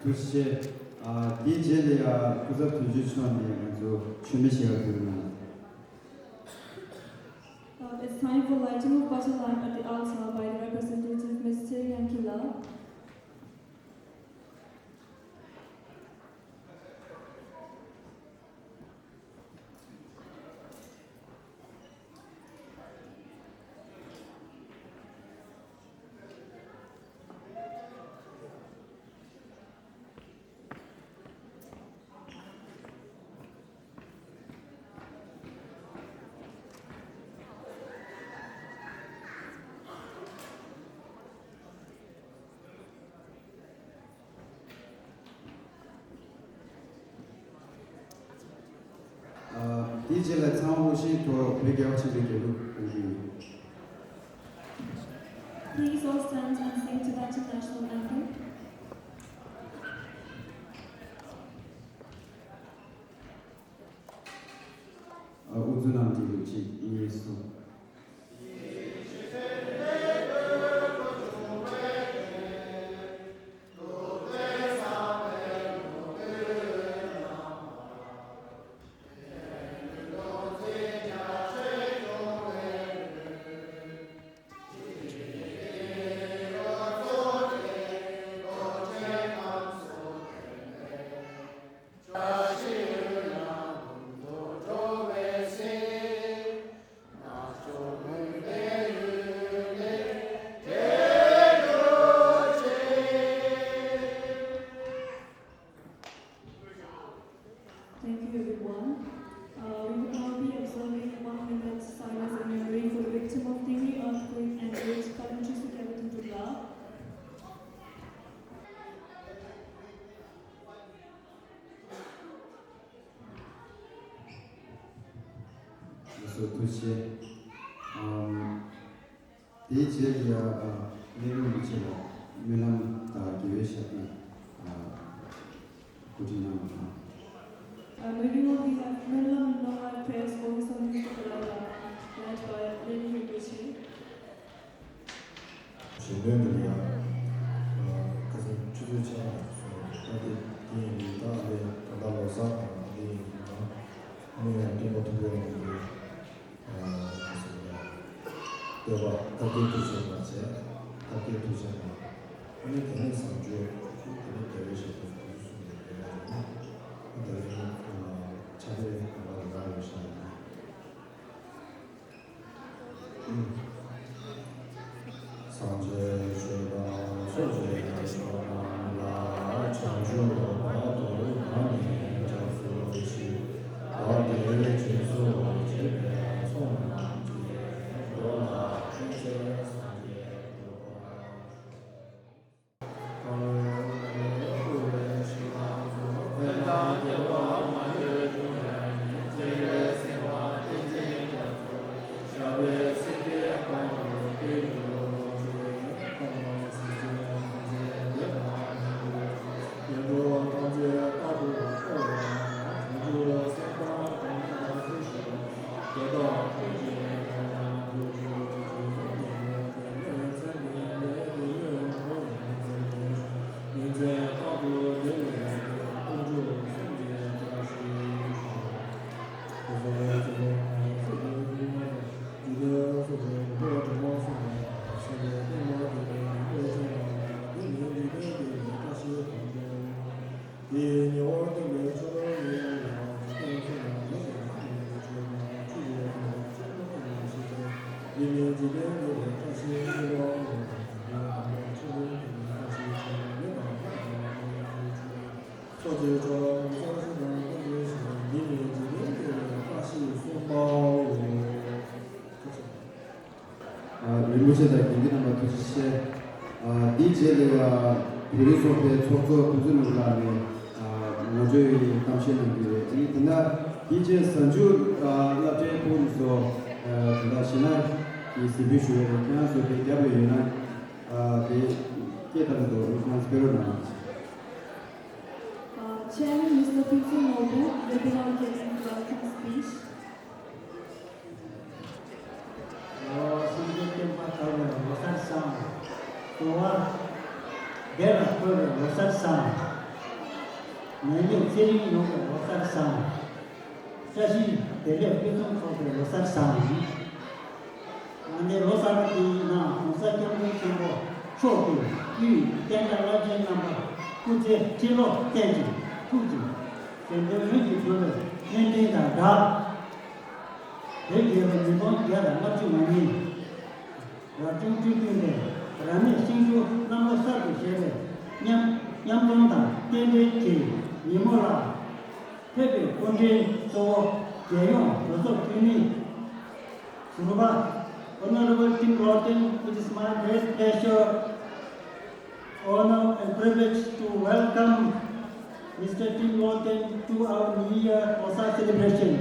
ཐུགས་རྗེ་ཆེ། ཨ། དེའི་རྗེས་ལ་ཡང་སྐུ་ཚབ་དོན་གཅོད་མཆོག་ནས་ང་ཚོ་མཆོད་མེ་ཞིག་ཕུལ་གནང་། Uh, it's time for lighting of butter lamp at the altar by the representative, Miss Tse Nyan Kyi La. ཨ། དེའི་རྗེས་ལ་ཚང་མ་དབུ་ཞྭའི་ཐོག་བོད་རྒྱལ་བ་ཆེན་པོའི་རྒྱལ་གླུ་གཏོང་རྒྱུ་ཡིན། Please all stand and sing Tibetan national anthem. ཨ། དབུ་གཙུག་ལག་འཐིབས་ལུགས་གཅིག་གཉིས་གསུམ། ཐུགས་རྗེ་ཆེ། ཨམ། དེའི་རྗེས་ལ་ཡང་། ཨ། གནས་ལུགས་མི་ཆེ་ལ་སྨོན་ལམ་དང་དགེ་བའི་བཤགས་པ། ཨ། གོ་སྒྲིག་གནང་བ་དང་། Uh, moving on, we have Smellam Nongai prayers for His Holiness the Dalai Lama, led by Ledi Rinpoche. གཞན་དོན་དུ་ཡང་། ཁ་སང་ཆུ་ཚོད་ཆ་ལ་སོང་། ད་དེ་དེ་ཡིན་དུས་ད་ཨ་ལེ་ད་ལྟ་ལོ་གསར་དང་དེ་ཡིན་དུས་ད་ནི་ཡང་སྟོན་པ་ཐུབ་པའི་ཡོང་དུས། ཁ་སང་ཡང་བསྟོད་པ་ཐབས་མཁས་ཐུགས་རྗེ་ཆེན་པོ་བྱས། ཐབས་མཁས་ཐུགས་རྗེ་ཆེན་པོ། ཨ་ནི་དེ་ནས་བཟང་སྤྱོད། དེ་ནས་དལ་བའི་ཞབས་ཏོག་དེ་ཚོ་གསུངས་ནས་བསྡད་པ་ཡིན་ན། ཨ་དེ་རིང་ཕྱག་དཔེ་དམ་པ་རེ་རེ་བཞག་ཡིན། སངས་རྒྱས་ཆོས་དང་ཚོགས་ཀྱི་མཆོག་རྣམས་ལ། བྱང་ཆུབ་བར་དུ་བདག་ནི་སྐྱབས་སུ་མཆི། བདག་གིས་སྦྱིན་སོགས་བགྱིས་པའི་ཚོགས་རྣམས་ཀྱིས། འགྲོ་ལ་ཕན་ཕྱིར་སངས་རྒྱས་འགྲུབ་པར་ཤོག། ཚོགས་ཀྱི་མཆོག་རྣམས་སངས་རྒྱས་དང་། འདི་ནི་འཇིག་རྟེན་འདས་པའི་བཀྲ་ཤིས་གསུམ་པའོ། ཨ། རིན་པོ་ཆེ་དང་དགེ་འདུན་རྣམ་པ་ཐུགས་རྗེ་ཆེ། ཨ། འདིའི་རྗེས་ལ་ཡང་བོད་རིགས་ཚོགས་པའི་ཚོགས་གཙོ་ཕུན་ཚོགས་ནོར་བུ་ལགས་ནས། ཨ། ངོ་སྤྲོད་ཀྱི་གཏམ་བཤད་གནང་རྒྱུ་རེད། དེ་ནས་དེ་ན་འདིའི་རྗེས་གཟའ་མཇུག་ཨ། སློབ་གྲྭའི་ཕྲུ་གུ་ཚོ། ཨ། དེ་ལ་ཞེད་སྣང་གི་གཟིགས་འབུལ་ཞུ་ཡ་རེད། ཁྱེད་རང་ཚོ་དེ་རྒྱབ་ལ་ཡོད་ན། ཨ། དེ་སྐད་བཏང་འདུག་ཁྱེད་རང་ཚོ་སྤེལ་རོགས་གནང་། Uh, Chairman Mister Phuntsog Norbu will be now giving the welcome speech. ཨོ། སངས་རྒྱས་བསྟན་པ་དར་བའི་ལོ་གསར་བཟང་། འགྲོ་བ་བདེ་ལ་འཁོད་པའི་ལོ་གསར་བཟང་། ནད་མེད་ཚེ་རིང་ཡོང་བའི་ལོ་གསར་བཟང་། བཀྲ་ཤིས་བདེ་ལེགས་ཕུན་སུམ་ཚོགས་པའི་ལོ་གསར་བཟང་། ཨ་ནི་ལོ་གསར་པ་དེའི་ནང་༸གོང་ས་༸སྐྱབས་མགོན་ཆེན་པོ་མཆོག་གིས་དབུས་བསྟན་དགྲ་བླ་ཆེན་རྣམ་པར་སྐུ་ཚེ་ཁྲི་ལོ་བརྟན་ཅིང་ཐུགས་ཀྱི་དྲན་རྟེན་ཡུན་གྱིས་གྲུབ་པའི་སྨོན་འདུན་དང་སྦྲགས། བོད་རྒྱལ་ལོ་ཉིས་སྟོང་བརྒྱ་དང་ལྔ་བཅུ་ང་གཉིས་རབ་བྱུང་བཅུ་བདུན་པའི་རབ་གནས་ཤིང་ཆུ་གནམ་ལོ་གསར་དུ་བཞད་པའི་ཉམས་ཉམས་མྱོང་དང་རྟེན་འབྲེལ་གྱི་ཉིན་མོ་ལ། ཕེབས་པའི་སྐུ་མགྲོན་གཙོ་བོ། རྒྱལ་ཡོངས་གྲོས་ཚོགས་འཐུས་མི། ཟུར་པ། Honorable Tim Lawton, it is my great pleasure, honor and privilege to welcome Mister Tim Lawton to our New Year Losar celebration.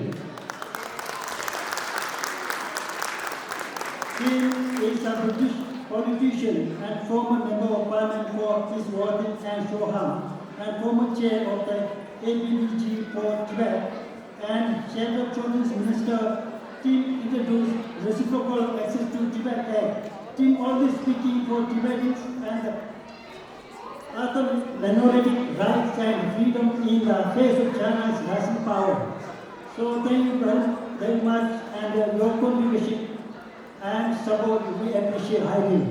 Tim is a British politician and former Member of Parliament for East Worthing and Shoham, and former chair of the A P D G for Tibet and Central Churches Minister. Tim introduced Reciprocal Access to Tibet Act. Tim always speaking for Tibetans and the other minority rights and freedom in the face of China's rising power. So thank you very, very much and, uh, your contribution and support we appreciate highly.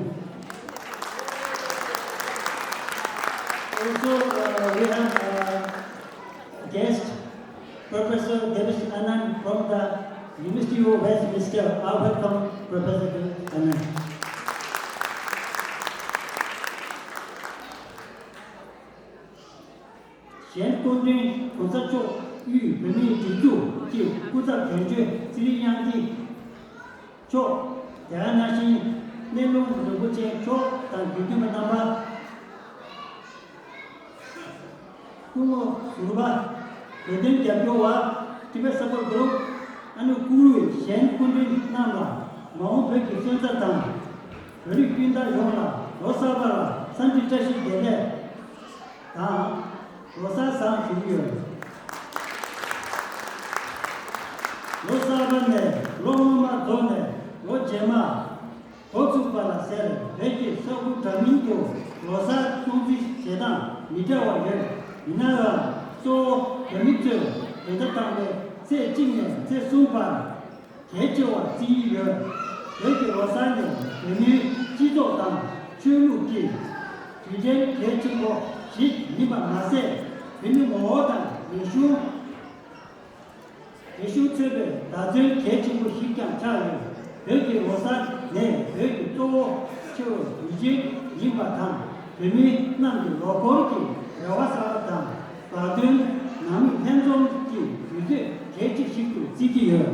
Also, uh, we have, uh, guest, Professor Devesh Anand from the University of Westminster. I welcome Professor Devesh Anand. གཞན་སྐུ་མགྲོན་གོང་ས་མཆོག་དབུས་བོད་མིའི་སྒྲིག་འཛུགས་ཀྱི་སྐུ་ཚབ་དོན་གཅོད་ཚེ་རིང་དབྱངས་སྐྱིད་མཆོག་དེ་ག་ནང་བཞིན་གནས་ལུང་རིན་པོ་ཆེ་མཆོག་དང་དགེ་འདུན་པ་རྣམ་པ། སྐུ་ངོ་ཟུར་པ། བོད་དོན་རྒྱབ་སྐྱོར་བ། Tibet Support Group། ཨ་ནུ་སྐུ་ངོ་གཞན་སྐུ་མགྲོན་རྣམས་ལ་མ་འོངས་བོད་ཀྱི་སོན་རྩ་དང་། བོད་རིགས་སྤུན་ཟླ་ཡོངས་ལ་ལོ་གསར་པ་ལ་འཚམས་འདྲི་བཀྲ་ཤིས་བདེ་ལེགས་དང་། ལོ་གསར་བཟང་ཞུ་གི་ཡོད། ལོ་གསར་པ་ནས་ལོ་སྔོན་མ་རྫོགས་ནས་ལོ་རྗེས་མ་འགོ་ཚུགས་པ་ལ་ཟེར། བོད་ཀྱི་ས་ཁུལ་འདྲ་མིན་དུ་ལོ་གསར་སྲུང་བརྩི་བྱེད་སྟངས་མི་འདྲ་བ་ཡོད། ཡིན་ན་ཡང་གཙོ་བོ་བོད་མི་ཚོས་བོད་ཟླ་དང་པོའི་ཚེས་གཅིག་ནས་ཚེས་གསུམ་བར་གལ་ཆེ་བར་བརྩི་ཡི་ཡོད། བོད་ཀྱི་ལོ་གསར་ནི་བོད་མིའི་སྤྱི་ཚོགས་དང་ཆོས་ལུགས་ཀྱི་དུས་དྲན་གལ་ཆེན་པོ་ཞིག་ཡིན་པ་མ་ཟད། བོད་མི་ངོ་བོ་དང་རིག་གཞུང་། རིག་གཞུང་མཚོན་པའི་བརྡ་མཚོན་གལ་ཆེན་པོ་ཞིག་ཀྱང་ཆགས་ཡོད། བོད་ཀྱི་ལོ་གསར་ནི་བོད་ཀྱི་གཙོ་བོ་ཆེ་བའི་དུས་ཆེན་ཡིན་པ་དང་། བོད་མི་རྣམས་ཀྱི་ལོ་འཁོར་གྱི་རེ་བ་གསར་པ་དང་། དགའ་སྟོན། ནང་མི་ལྷན་འཛོམས་ཀྱི་དུས་ཚོད་གལ་ཆེ་ཞིག་ཏུ་བརྩི་གི་ཡོད།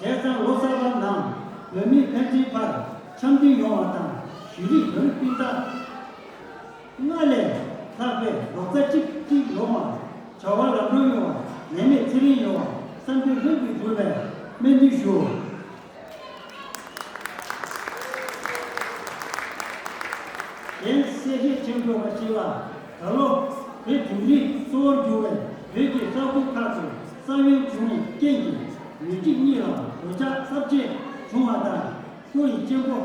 བྱས་ཙང་ལོ་གསར་པ་ནང་བོད་མི་ཕན་ཚུན་བར་འཆམ་མཐུན་ཡོང་བ་དང་། གཞི་རིམ་བོད་རིགས་སྤུན་ཟླ་སྔར་ལས་ལྷག་པའི་རོགས་ཟླ་གཅིག་གཅིག་ཡོང་བ། བྱ་བ་ལམ་འགྲོ་ཡོང་བ། ནད་མེད་ཚེ་རིང་ཡོང་བ། བསམ་འདུན་ལྷུན་གྱིས་འགྲུབ་པའི་སྨོན་འདུན་ཞུ། གཞན་གསལ་བཤད་བྱེད་དགོས་པ་ཞིག་ལ། ད་ལོ་བོད་ལྗོངས་རིགས་གཙོ་བོར་གྱུར་བའི་བོད་ཀྱི་ས་ཁུལ་ཁག་ཏུ་ས་ཡོམ་བྱུང་བའི་རྐྱེན་གྱིས་ཉིན་གཅིག་གཉིས་ལ་གོད་ཆག་ཚབས་ཆེ་བྱུང་བ་དང་། སྐུ་ཡི་གཅེན་པོ་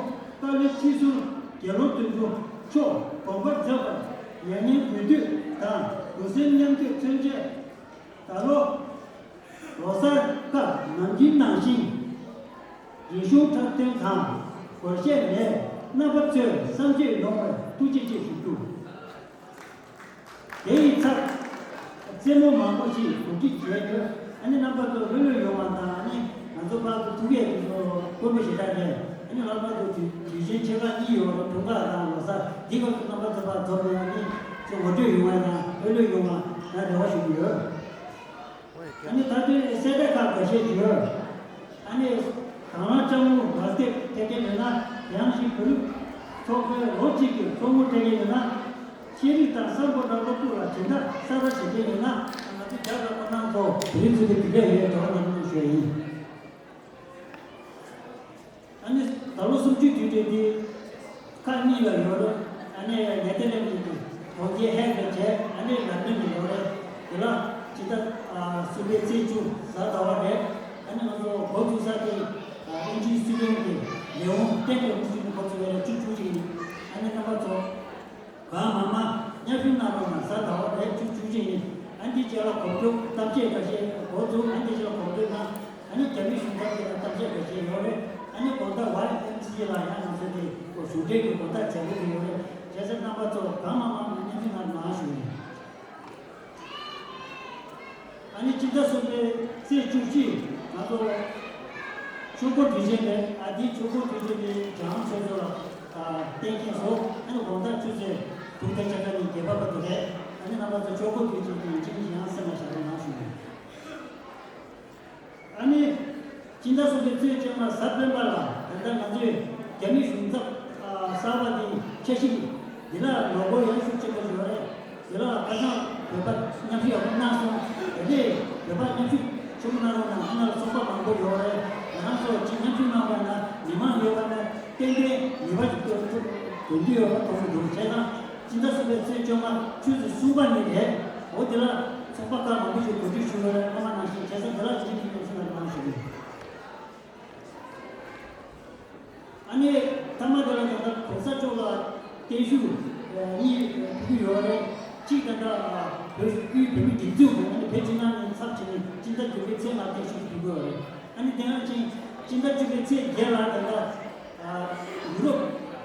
དཔའ་བོའི་ཁྲི་ཟུར་དགེ་སློང་དོན་གྲུབ་མཆོག་དགོངས་པ་མཛད་པར་ཡང་སྙིང་འབུལ་འདོད་དང་། གདུང་སེམས་མཉམ་སྐྱེད་མཚོན་ཆེད། ད་ལོ་ལོ་གསར་སྐབས་ནམ་རྒྱུན་ནང་བཞིན་རིག་གཞུང་འཁྲབ་སྟོན་དང་སྒོར་གཞས་ལས་རྣམ་པ་ཚོས་བསམ་སྤྱོད་ཡོང་བར་ཐུགས་རྗེ་ཆེ་ཞུ་རྒྱུ། དེ་ཡི་ཚབ་རྩེད་མོ་མང་པོ་ཞིག་གོ་སྒྲིག་བྱས་ཡོད། ཨ་ནི་རྣམ་པ་ཚོ་ལྷོད་ལྷོད་ཡོང་བ་དང་། ཨ་ནི་ང་ཚོ་ཕར་ཚུར་ཐུག་ཡས་དེ་ཚོ་དཀོན་པོ་ཞེ་དྲག་རེད། ཨ་ནི་ལྷག་པར་དུ་དུས་དུས་ཆེན་ཆེ་ཁག་གཉིས་ཡོད་རེད། དུས་འཁོར་དང་ལོ་གསར། དེ་སྐབས་སུ་རྣམ་པ་ཚོ་ཕར་འཛོམས་ནས། ཨ་ནི་ཚོ་ངོ་སྤྲོད་ཡོང་བ་དང་ལྷོད་ལྷོད་ཡོང་བ་ང་རེ་བ་ཞུ་གི་ཡོད། ཨ་ནི་ད་དུང་གསལ་བསྒྲགས་ཁག་འགའ་ཤས་ཡོད། ཨ་ནི་དང་བླངས་ལྕགས་མོ་མ་སྟེགས་ཐེག་མཁན་ཡོད་ན། དེ་ཡང་ཞིག་བོད་རིགས་ཚོགས་པའི་ལོ་གཅིག་གི་ཚོགས་དངུལ་སྤྲད་མཁན་ཡོད་ན། ཤེས་རིག་དང་གསར་འགོད་པ་སློབ་ཕྲུག་ལ་སྦྱིན་བདག་གསར་པ་བྱེད་མཁན་ཡོད་ན། ང་ཚོ་རྒྱ་གར་ཁོ་རང་ཚོ་བོད་རིགས་ཚོ་གི་དེ་འདྲ་ཡོད་དོ་ན་ཞུ་ཡ་ཡིན། ཨ་ནི་ད་ལོ་གསུམ་བཅུའི་དུས་དྲན་འདི་ཁག་གཉིས་ལ་ཡོད་རེད། ཨ་ནི་ནེ་ཐར་ལེན་ཌི་གི་གྲོང་ཁྱེར་ཧེག་ལ་བྱས། ཨ་ནི་ལན་ཌན་ལ་ཡོད་རེད། དེ་ལ་སྤྱི་ཟླ་ཨ་གསུམ་པའི་ཚེས་བཅུ་གཟའ་ཟླ་བ་རེད། ཨ་ནི་ང་ཚོ་འགོ་བཙུགས་ས་དེ་ཨ་ཨེན་ཇི་སི་ཊུ་ཌེན་ཊི་གི་ལས་ཁུངས་བསྟན་པའི་ཐུགས་རྗེ་ནས་འགོ་བཙུགས་ཡོད་རེད། བཅུ་བཅུ་ཅིག་ཡིན། ཨ་ནི་རྣམ་པ་ཚོ་གང་མང་མང་མཉམ་ཞུགས་གནང་རོགས་གནང་། གཟའ་ཟླ་བ་རེད། བཅུ་བཅུ་ཅིག་ཡིན། ཨ་འདི་རྗེས་ལ་གོ་སྒྲིག་གཏམ་བཤད་འགའ་ཤས་འགོ་བཙུགས། ཨ་འདི་རྗེས་ལ་གོ་སྒྲིག་གནང་། ཨ་ནི་རྒྱ་མི་གཞུང་ཚབ་ཀྱི་ལ་གཏམ་བཤད་འགའ་ཤས་ཡོད་རེད། ཨ་ནི་དགོང་དག་ཝའེ་ཨེམ་སི་ཨེ་ལ་ཡང་ང་ཚོ་དེ་གཞུང་འབྲེལ་གྱི་དགོང་དག་མཛད་སྒོ་དེ་ཡོད་རེད། བྱས་ཙང་རྣམ་པ་ཚོ་གང་མང་མང་མཉམ་ཞུགས་གནང་རོགས་གནང་ཞུ་ཡིན། ཨ་ནི་སྤྱི་ཟླ་གསུམ་པའི་ཚེས་བཅུ་གཅིག་ང་ཚོ་ཆོས་འཁོར་དུས་ཆེན་རེད། ཨ་འདི་ཆོས་འཁོར་དུས་ཆེན་དེ་བྱང་ཆོས་ཚོ་ལ་བརྟེན་མཁན་བཟོ། ཨ་ནི་དགོང་དག་ཆུ་ཚོད་དྲུག་དང་ཕྱེད་ཀ་ནས་བརྒྱད་པ་བར་དུ་རེད། ཨ་ནི་རྣམ་པ་ཚོ་ཆོས་འཁོར་དུས་ཆེན་དེ་ཡིན་གཅིག་མིན་གཅིག་ཡང་སེམས་ལ་བཞག་རོགས་གནང་ཞུ་ཡིན། ཨ་ནི་སྤྱི་ཟླ་གསུམ་པའི་ཚེས་བཅོ་ལྔ་གཟའ་སྤེན་པ་ལ་ད་ལྟ་ང་ཚོས་རྒྱ་མི་གཞུང་ཚབ་གསར་པ་དེ་འཆར་གཞི་འདི་ལ་ངོ་རྒོལ་ཡང་ཤུགས་ཆེན་པོ་ཡོད་རེད། དེ་ལ་ཁ་སང་བོད་པ་མཉམ་ཞུགས་ཡག་པོ་གནང་སོང་། དེ་ནས་བོད་པ་མཉམ་ཞུགས་ཆེན་པོ་གནང་རོགས་གནང་། ཨ་ནི་ཚོགས་པ་མང་པོ་ཡོད་རེད། ང་རང་ཚོ་གཅིག་མཉམ་ཞུགས་གནང་བ་ན་མི་མང་ཡོད་པ་ན་ཏན་ཏན་ནུས་པ་ཞིག་ཐོན་ཐུབ་དགོས་ཀྱི་ཡོད་པ་མཐོང་གི་འདུག་བྱས་ཙང་སྤྱི་ཟླ་གསུམ་པའི་ཚེས་བཅོ་ལྔ་ཆུ་ཚོད་གསུམ་པ་ཉིན་རེད། འོ་དེ་ལ་ཚོགས་པ་ཁག་མང་པོ་ཞིག་གོ་སྒྲིག་ཞུས་ཡོད་རེད། སྔོན་མ་ནང་བཞིན། བྱས་ཙང་དེ་ལ་ཡིན་གྱི་ཡིན་ཟེར་ན་མང་ཞུ་གི་ཡིན། ཨ་ནི་མཐའ་མ་དེ་ལ་ད་ལྟ་གོང་ས་མཆོག་ལ་བརྟན་བཞུགས་གཉིས་ཕུལ་གྱི་ཡོད་རེད། གཅིག་ད་ལྟ་བོད་དབུས་བོད་མིའི་སྒྲིག་འཛུགས་ཀྱི། ཨ་ནི་བོད་ཕྱི་ནང་གཉིས་ཚབ་བྱས་ནས་སྤྱི་ཟླ་བདུན་པའི་ཚེས་ལྔ་བརྟན་བཞུགས་ཕུལ་གྱི་ཡོད་རེད། ཨ་ནི་དེ་ནང་བཞིན་སྤྱི་ཟླ་བཅུ་པའི་ཚེས་བརྒྱད་ལ་ད་ལྟ་ཡུ་རོབ་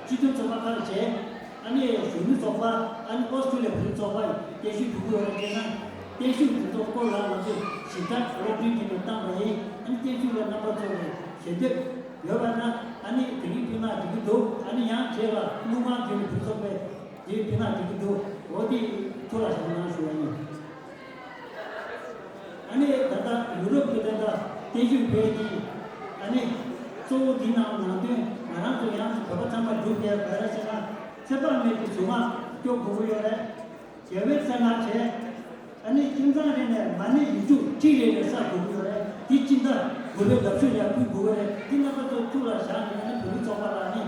སྤྱི་མཐུན་ཚོགས་པ་ཁག་བཅས། ཨ་ནི་གཞོན་ནུ་ཚོགས་པ། ཨ་ནི་ཨོ་སི་ཀྲུ་ལི་ཡ་བོད་རིགས་ཚོགས་པ་ཡིས་བརྟན་བཞུགས་ཕུལ་གྱི་ཡོད་རེད། བྱས་ན་བརྟན་བཞུགས་དེ་ཚོ་སྐོར་ལ་ང་ཚོས་ཞིབ་ཕྲ་སློབ་སྟོན་གྱི་ནང་བཏང་བ་ཡིན། ཨ་ནི་བརྟན་བཞུགས་ལ་རྣམ་པ་ཚོ་ལ་ཞལ་འདེབས་ཡོད་པ་ན། ཨ་ནི་དེ་རིང་ཕུལ་ན་འགྲིག་གི་འདུག་ཨ་ནི་ཡང་རྗེས་ལ་དངུལ་ཁང་བརྒྱུད་ནས་བོད་ཚོགས་པས་དེ་ཕུལ་ན་འགྲིག་གི་འདུག་འོ་དེ་ཐུགས་ལ་བཞག་གནང་ཞུ་བ་ཡིན། ཨ་ནི་ད་ལྟ་ཡུ་རོབ་ཀྱི་ད་ལྟ་བརྟན་བཞུགས་བོད་ཀྱི་ཨ་ནི་གཙོ་བོ་འདི་ནང་ནང་དོན་ང་རང་ཚོ་ཡང་བོད་པ་ཚང་མ་འགྲུབ་བསྡད་པ་རེད་ཟེར་ན། ཚེ་དཔག་མེད་ཀྱི་གཟུངས་སྔགས་སྐྱོར་དགོས་ཀྱི་ཡོད་རེད། རྒྱལ་བའི་མཚན་སྔགས་བྱས། ཨ་ནི་ཁྱིམ་ཚང་རེ་ནས་མ་ཎི་ཡིག་རྒྱུགས་གཅིག་རེ་རེ་བསགས་དགོས་ཀྱི་ཡོད་རེད། དེ་སྤྱི་ཟླ་དགུ་པའི་ལག་ཤུབས་ལ་ཕུལ་དགོས་ཀྱི་རེད། དེ་རྣམ་པ་ཚོ་ཐུགས་ལ་བཞག་ནས། ཨ་ནི་བོད་རིགས་ཚོགས་པ་ལ་ནི་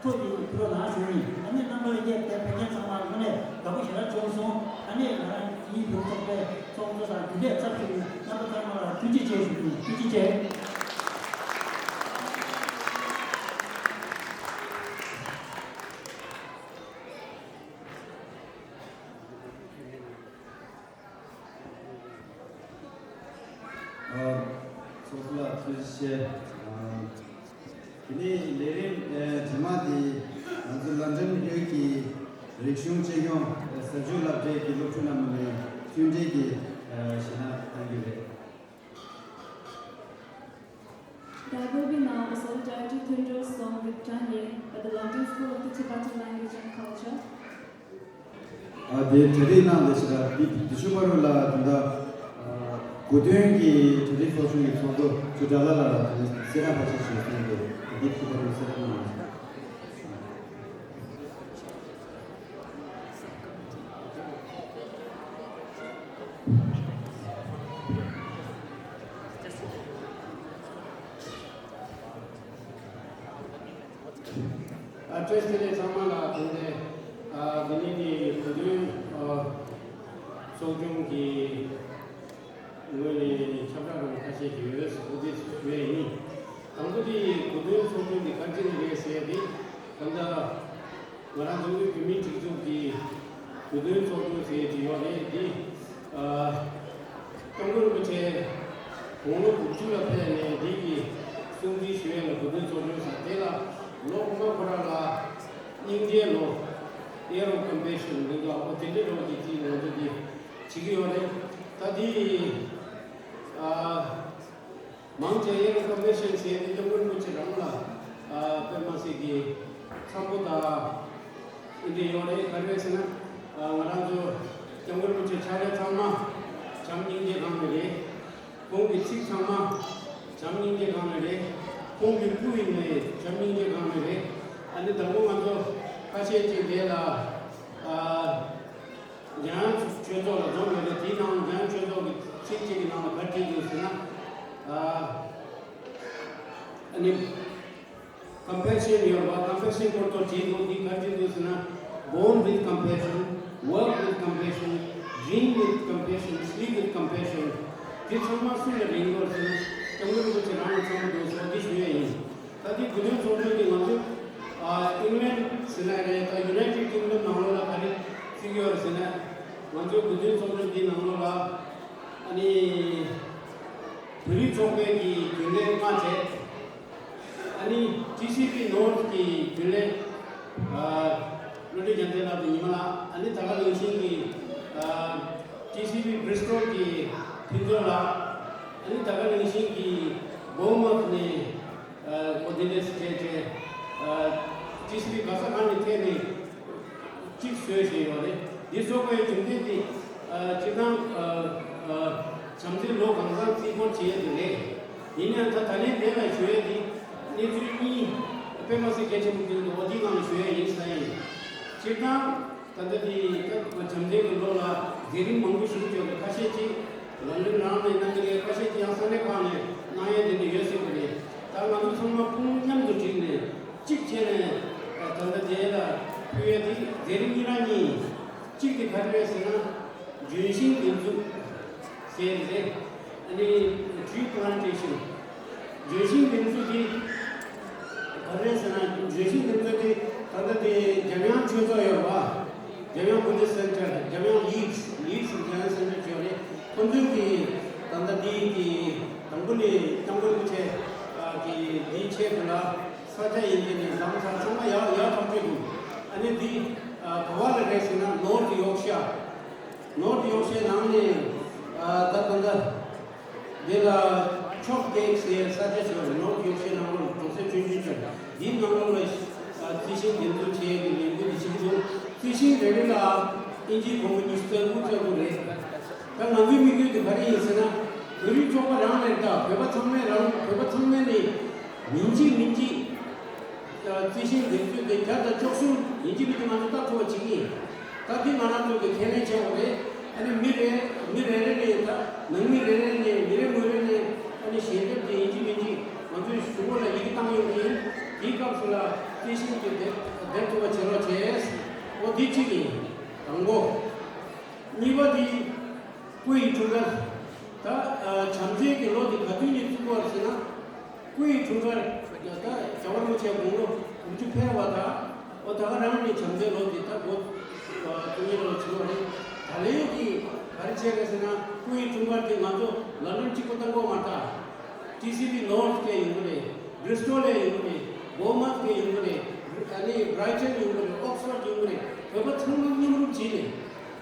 ཐོ་དེ་ཕུལ་རོགས་གནང་ཞུ་ཡིན། ཨ་ནི་རྣམ་པ་ལྷན་རྒྱས་དེ་ཕེབས་མཁན་ཚང་མ་དངོས་གནས་དགའ་པོ་ཞེ་དྲག་བྱུང་སོང་། ཨ་ནི་ང་རང་གཉིས་བོད་རིགས་ཚོགས་པའི་ཚོགས་གཙོ་དང་རྒྱུན་ལས་ཚབ་ཞུ་མཁན་རྣམ་པ་ཚང་མ་ལ་ཐུགས་རྗེ་ཆེ་ཞུ་རྒྱུ་ཡིན། ཐུགས་རྗེ་ཆེ། ཨ། ཚོགས་གཙོ་ལགས་ཐུགས་རྗེ་ཆེ། ཨ། དེ་ནས་ལས་རིམ་ཨ་རྗེས་མ་དེ་ང་ཚོ་ལན་ཌན་ཡུལ་གྱི་རིག་གཞུང་གཅེས་སྐྱོང་ཨ་ཟབ་ཞུགས་སློབ་གྲྭའི་གི་སློབ་ཕྲུག་རྣམས་ནས་མཐུན་སྒྲིལ་གྱི་ཨ་གཞས་སྣ་གཏང་རྒྱུ་རེད། That will be now a solidarity Tundra song with Tanye by the London School of the Tibetan Language and Culture. ཨ། དེ་གྲ་སྒྲིག་གནང་བ་ཞིག་ལ། འདི་འདི་ཤུ་པ་རུ་ལ་ད་ལྟ་ཨ་གོ་སྟོན་གྱི་གྲ་སྒྲིག་ཚོགས་ཆུང་གི་ཚོགས་གཙོ་ཚུལ་ཁྲིམས་ལགས་ལ་ད་ལྟ་གསལ་བསྒྲགས་ཕར་ཕྱིན་ཞུས་ཟིན་ཏེ། འདི་ཤུ་པ་རུ་གསལ་བསྒྲགས་གནང་བ་ཞིག་ཨ། བཀྲ་ཤིས་བདེ་ལེགས་ཚང་མ་ལ། དེ་ནས་ཨ་འདི་ནས་ཀྱི་གོ་སྟོན་ཨ་ཚོགས་ཆུང་གི་ངོས་ནས་ཁྱབ་བསྒྲགས་རང་ཁ་ཤས་ཀྱི་ཡོད་ཟེར་བ་དེ་ཞུ་ཡས་ཡིན། དང་པོ་དེ་གོ་སྟོན་ཚོགས་ཆུང་དེ་ག་རེ་བྱས་ནས་རེད་ཟེར་ཡས་དེ། ད་ལྟ་ང་རང་འཛམ་གླིང་བོད་མིའི་སྒྲིག་འཛུགས་ཀྱི་གོ་སྟོན་ཚོགས་ཆུང་ཟེར་ཡས་དེ་ཡོད་རེད། དེ་ཨ་སྐྱབས་མགོན་རིན་པོ་ཆེ་དགུང་ལོ་དགུ་བཅུ་ལ་ཕེབས་ནས་དེ་གི་སྲུང་བརྩི་ཞུ་ཡས་ལ་གོ་སྟོན་ཚོགས་ཆུང་ཟེར། དེ་ལ་ལོ་སྔོན་མ་ཁོ་རང་ལ་སྙིང་རྗེའི་ལོ། Year of Compassion འདི་འདྲ་འོ་དེ་འདྲའི་ལོ་གཅིག་ཅིག་ང་ཚོ་དེ་བྱེད་ཀྱི་ཡོད་རེད། ད་དེ་ཨ་མང་ཆེ་Year of Compassion ཟེར་ནས་སྐྱབས་མགོན་རིན་པོ་ཆེ་རང་ལ་ཨ་དཔེ་མ་སྲིད་ཀྱི་འཚམ་པོ་དང་འདི་འདྲ་ཡོད་རེད། ག་རེ་རེད་ཟེར་ན། ཨ་ང་རང་ཚོ་སྐྱབས་མགོན་རིན་པོ་ཆེ་ཕྱག་ལས་ཚང་མ་བྱམས་སྙིང་རྗེ་སྒང་ནས་རེད། ཁོང་གི་ཚིག་ཚང་མ་བྱམས་སྙིང་རྗེ་སྒང་ནས་རེད། ཁོང་གི་སྐུ་ཡིན་ནའི་བྱམས་སྙིང་རྗེ་སྒང་ནས་རེད། ཨ་ནི་དང་པོ་ང་ཚོ་ཁ་ཤས་ཅིག་དེ་ལ་ཨ་འཇམ་དབྱངས་ཆོས་ཚོགས་ལ་འཛོམས་ཡོད་རེད། དེའི་ནང་འཇམ་དབྱངས་ཆོས་ཚོགས་ཀྱི་ཚིག་ཅིག་གི་ནང་ལ་ག་རེ་བྲིས་འདུག་ཟེར་ན། ཨ་ཨ་ནི་Compassion ཡོད་པ། Compassion སྐོར་ཐོག་བྲིས་འདུག་འདི་ག་རེ་བྲིས་འདུག་ཟེར་ན། Born with compassion, work with compassion, dream with compassion, sleep with compassion. འདི་ཚང་མ་སུ་ལ་རིགས་འགྲོ་ཟེར་ན། སྐྱབས་མགོན་རིན་པོ་ཆེ་རང་ལ་ཚང་མ་འདུག་ཟེར་འདི་ཞུ་ཡས་ཡིན། ད་འདི་གོ་སྟོན་ཚོགས་ཆུང་འདི་ང་ཚོ་ཨ་ཨིང་ལན་ཟེར་ན་རེད། ད་United Kingdom ནང་ལོགས་ལ་ག་རེ་བརྩི་གི་ཡོད་རེད་ཟེར་ན། ང་ཚོའི་གོ་སྟོན་ཚོགས་ཆུང་འདི་ནང་ལོགས་ལ་ཨ་ནི་བོད་རིགས་ཚོགས་པའི་གི་རྒྱུན་ལས་ལྔ་བྱས། ཨ་ནི་ཊི་སི་པི་ནོར་ཐི་གི་རྒྱུན་ལས་ཨ་བློ་གྲོས་རྒྱལ་མཚན་ལགས་དང་ཉི་མ་ལགས། ཨ་ནི་ད་ག་ནང་བཞིན་གྱི་ཨ་ཊི་སི་པི་བྷི་རི་སི་ཊོལ་གྱི་ཕུན་ཚོགས་ལགས། ཨ་ནི་ད་ག་ནང་བཞིན་གྱི་བྷོ་མོཐ་ནས་ཨ་གོ་བདེ་ལེགས་སུ་བྱས་བྱས། ཨ་ཊི་སི་པི་ག་ས་ག་ནས་ཐད་ནས་གཅིག་བཟོས་བཞིན་ཡོད་རེད། འདི་བཟོ་དགོས་རྒྱུ་མཚན་དེ་ཨ་སྤྱིར་བཏང་ཨ་ཨ་བྱམས་བརྩེའི་ལོ་གང་འཚམ་བརྩི་སྐོར་བྱེད་ཡས་དེ་རེད། ཡིན་ཡང་ད་ད་ལན་དེ་ལ་ཞུ་ཡས་དེ་གནས་ཚུལ་གཉིས་དཔེ་མ་སྲིད་གལ་ཆེན་པོ་འདུག་འོ་དེའི་ནང་ལ་ཞུ་ཡས་ཡིན་ཟེར་ཡིན། སྤྱིར་བཏང་ད་ལྟ་དེ་ད་བྱམས་བརྩེ་གི་ལོ་ལ་མཛད་རིམ་མང་པོ་ཞིག་ཡོད་པའི་ཁ་ཤས་ཅིག་ལོན་ཌོན་ནང་ནས་གནང་གི་རེད། ཁ་ཤས་ཅིག་ཡང་ས་གནས་ཁག་ནས་གནང་ཡས་དེ་འདྲ་ཡོད་སྲིད་པ་རེད། ད་ང་ཚོ་ཚང་མ་དཔུང་མཉམ་དུ་བསྒྲིལ་ནས་གཅིག་བྱས་ནས་ད་ལྟ་དེ་ལ་ཕུལ་ཡས་དེ་མཛད་རིམ་གཉིས་རང་གཉིས། གཅིག་དེ་ག་རེ་རེད་ཟེར་ན། ལྗོན་ཤིང་འདེབས་འཛུགས་ཟེར་རེད། ཨ་ནི་tree plantation. ལྗོན་ཤིང་འདེབས་འཛུགས་དེ་ག་རེ་རེད་ཟེར་ན། ལྗོན་ཤིང་འདེབས་འཛུགས་དེ་ད་ལྟ་དེ་འཇམ་དབྱངས་ཆོས་ཚོགས་ཡོད་པ། འཇམ་དབྱངས་Buddhist Center, འཇམ་དབྱངས་Leeds, Leeds Jnana Center ཡོད་རེད། ཁོང་ཚོའི་གི་ད་ལྟ་དེ་གི་དང་པོ་ནས་སྐྱབས་མགོན་རིན་པོ་ཆེ་གི་དེའི་ཆེད་དུ་ལ་ས་ཆ་ཡིན་གྱི་ནས་ལམ་ས་ཚང་མ་ཡག་ཡག་ཐག་ཆོད་འདུག་ཨ་ནི་འདི་ག་བ་ལ་རེད་ཟེར་ན། North Yorkshire, North Yorkshire ནང་ནས་ད་ད་ལྟ་འདི་ལ་Chorley ཟེར་ས་ཆ་ཞིག་ཡོད་རེད། North Yorkshire ནང་ལོགས་གྲོང་གསེབ་ཆུང་ཆུང་ཅིག་འདིའི་ནང་ལོགས་ལ་རྩི་ཤིང་འདེབས་འཛུགས་བྱེད་ཡས་ཀྱི་ལས་འགུལ་འདི་བྱེད་ཀྱི་འདུག་རྩི་ཤིང་རེ་རེ་ལ་ཨིན་ཇིའི་སྒོར་མོ་ཉི་ཤུ་རྩ་དགུ་རྩ་དགུ་རེད། ད་ང་ཚོའི་དམིགས་ཡུལ་དེ་ག་རེ་ཡིན་ཟེར་ན། བོད་རིགས་ཚོགས་པ་རང་ལས་ད་བོད་པ་ཚང་མས་རང་བོད་པ་ཚང་མས་ནས་ཉིན་གཅིག་མིན་གཅིག་རྩི་ཤིང་འདེབས་འཛུགས་དེ་བརྒྱ་དང་བཅུ་གསུམ་ཡིན་གཅིག་མིན་གཅིག་ང་ཚོ་ལྟ་ཐུབ་པ་བྱེད་ཀྱི་ཡིན། ད་འདི་ང་རང་ཚོ་གི་ཁས་ལེན་བྱས་པ་རེད། ཨ་ནི་མི་རེ་མི་རེ་རེ་ནས་ད་ནང་མི་རེ་རེ་ནས་མི་རེ་ངོ་རེ་ནས་ཨ་ནི་ཞལ་འདེབས་དེ་ཡིན་གཅིག་མིན་གཅིག་ང་ཚོའི་གཞུག་གུ་ལ་ཡི་གེ་བཏང་ཡོང་གི་ཡིན། དེའི་སྐབས་སུ་ལ་རྩིས་ཞིབ་ཀྱི་འདེབས་འདེབས་ཐུབ་པ་བྱེད་རོགས་བྱས། འོ་འདི་གཅིག་ཡིན། དང་པོ། གཉིས་པ་འདི། སྐུ་ཡི་འཁྲུངས་སྐར། ད་ཨ་བྱམས་བརྩེ་གི་ལོ་འདི་ག་དུས་ནས་བཙུགས་པ་རེད་ཟེར་ན། སྐུ་ཡི་འཁྲུངས་སྐར་ད་རྒྱལ་བ་རིན་པོ་ཆེ་དགུང་ལོ་དགུ་བཅུ་ཕེབས་པ་དང་། འོ་ད་ག་རང་ནས་བྱམས་བརྩེ་ལོ་འདི་ད་འགོ་བཙུགས་ཡས་ལོ་བྱུང་བ་རེད། ད་ལན་གྱི་ག་རེ་བྱས་རེད་ཟེར་ན། སྐུ་ཡི་འཁྲུངས་སྐར་འདི་ང་ཚོ་ལོན་ཌོན་གཅིག་པོ་བཏང་གི་མ་རེད་ད། ཊི་སི་ཝི་ནོར་ཐི་ལ་ཡོང་གི་རེད། བྷི་རི་སི་ཊོལ་ལ་ཡོང་གི་རེད། བོར་མོཐ་ལ་ཡོང་གི་རེད། ཨ་ནི་བྷི་རའི་ཊོན་ཡོང་གི་རེད། ཨོག་སི་ཕོར་ཌི་ཡོང་གི་རེད། བོད་པ་ཚང་མ་མཉམ་རུབ་བྱས་ནས།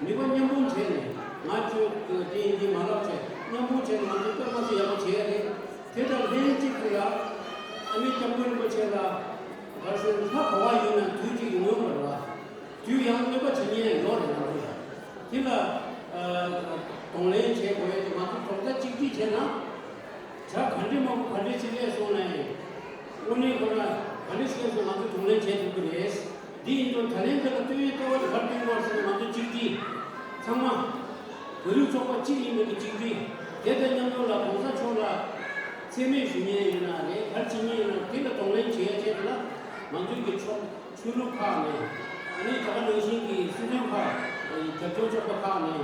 ནུས་པ་མཉམ་སྤུངས་བྱས་ནས། ང་ཚོས་དེ་ཡིན་གྱི་མ་ལབ་བྱས། མཉམ་སྤུངས་བྱས་ནས་ང་ཚོས་དཔེ་མ་སྲིད་ཡག་པོ་བྱས་ཡ་རེད། དེ་དང་ལྷན་ཅིག་ཏུ་ལ། ཨ་ནི་སྐྱབས་མགོན་རིན་པོ་ཆེ་ལ་ག་རེ་ཟེར། ལྷ་ག་བ་ཡོད་ན་དུས་གཅིག་ཡོང་བར་བ། དུས་ཡང་གནོད་པ་བྱེད་མཁན་ཡོད་རེད། ང་ཚོ་ཡང་དེ་ལ་གདོང་ལེན་བྱེད་དགོས་ཡ་དེ། ང་ཚོ་རྡོག་རྩ་གཅིག་སྒྲིལ་བྱས་ན། བྱ་ག་འདྲ་མང་པོ་ག་འདྲ་ཞིག་སླེབས་སོང་ན་ཡང་། དངོས་གནས་ཁོ་རང་ག་འདྲ་ཞིག་སླེབས་སོང་། ང་ཚོ་གདོང་ལེན་བྱེད་ཐུབ་ཀྱི་རེད། འདི་ཡིན་དུས་ད་ལན་དེ་ལ་བསྟུན་ཡའི་ལྟ་བ་དེ་ག་རེ་བསྟུན་དགོས་ཟེར་ན། ང་ཚོ་གཅིག་སྒྲིལ། ཚང་མ་བོད་རིགས་ཚོགས་པ་གཅིག་ཡིན་པའི་གི་གཅིག་སྒྲིལ། དེ་དང་མཉམ་དུ་ལ་གོང་ས་མཆོག་ལ་མཚན་སྨད་ཞུ་མཁན་ཡོད་ན་རེད། ག་རེ་བྱེད་མཁན་ཡོད་ན་དེ་ལ་གདོང་ལེན་བྱེད་ཡ་ཆེད་དུ་ལ། ང་ཚོའི་གི་ཕྱོགས། ཆོས་ལུགས་ཁག་ནས། ཨ་ནི་ད་ག་ནང་བཞིན་གྱི་སྲིད་དོན་ཁག་རྒྱབ་སྐྱོར་ཚོགས་པ་ཁག་ནས།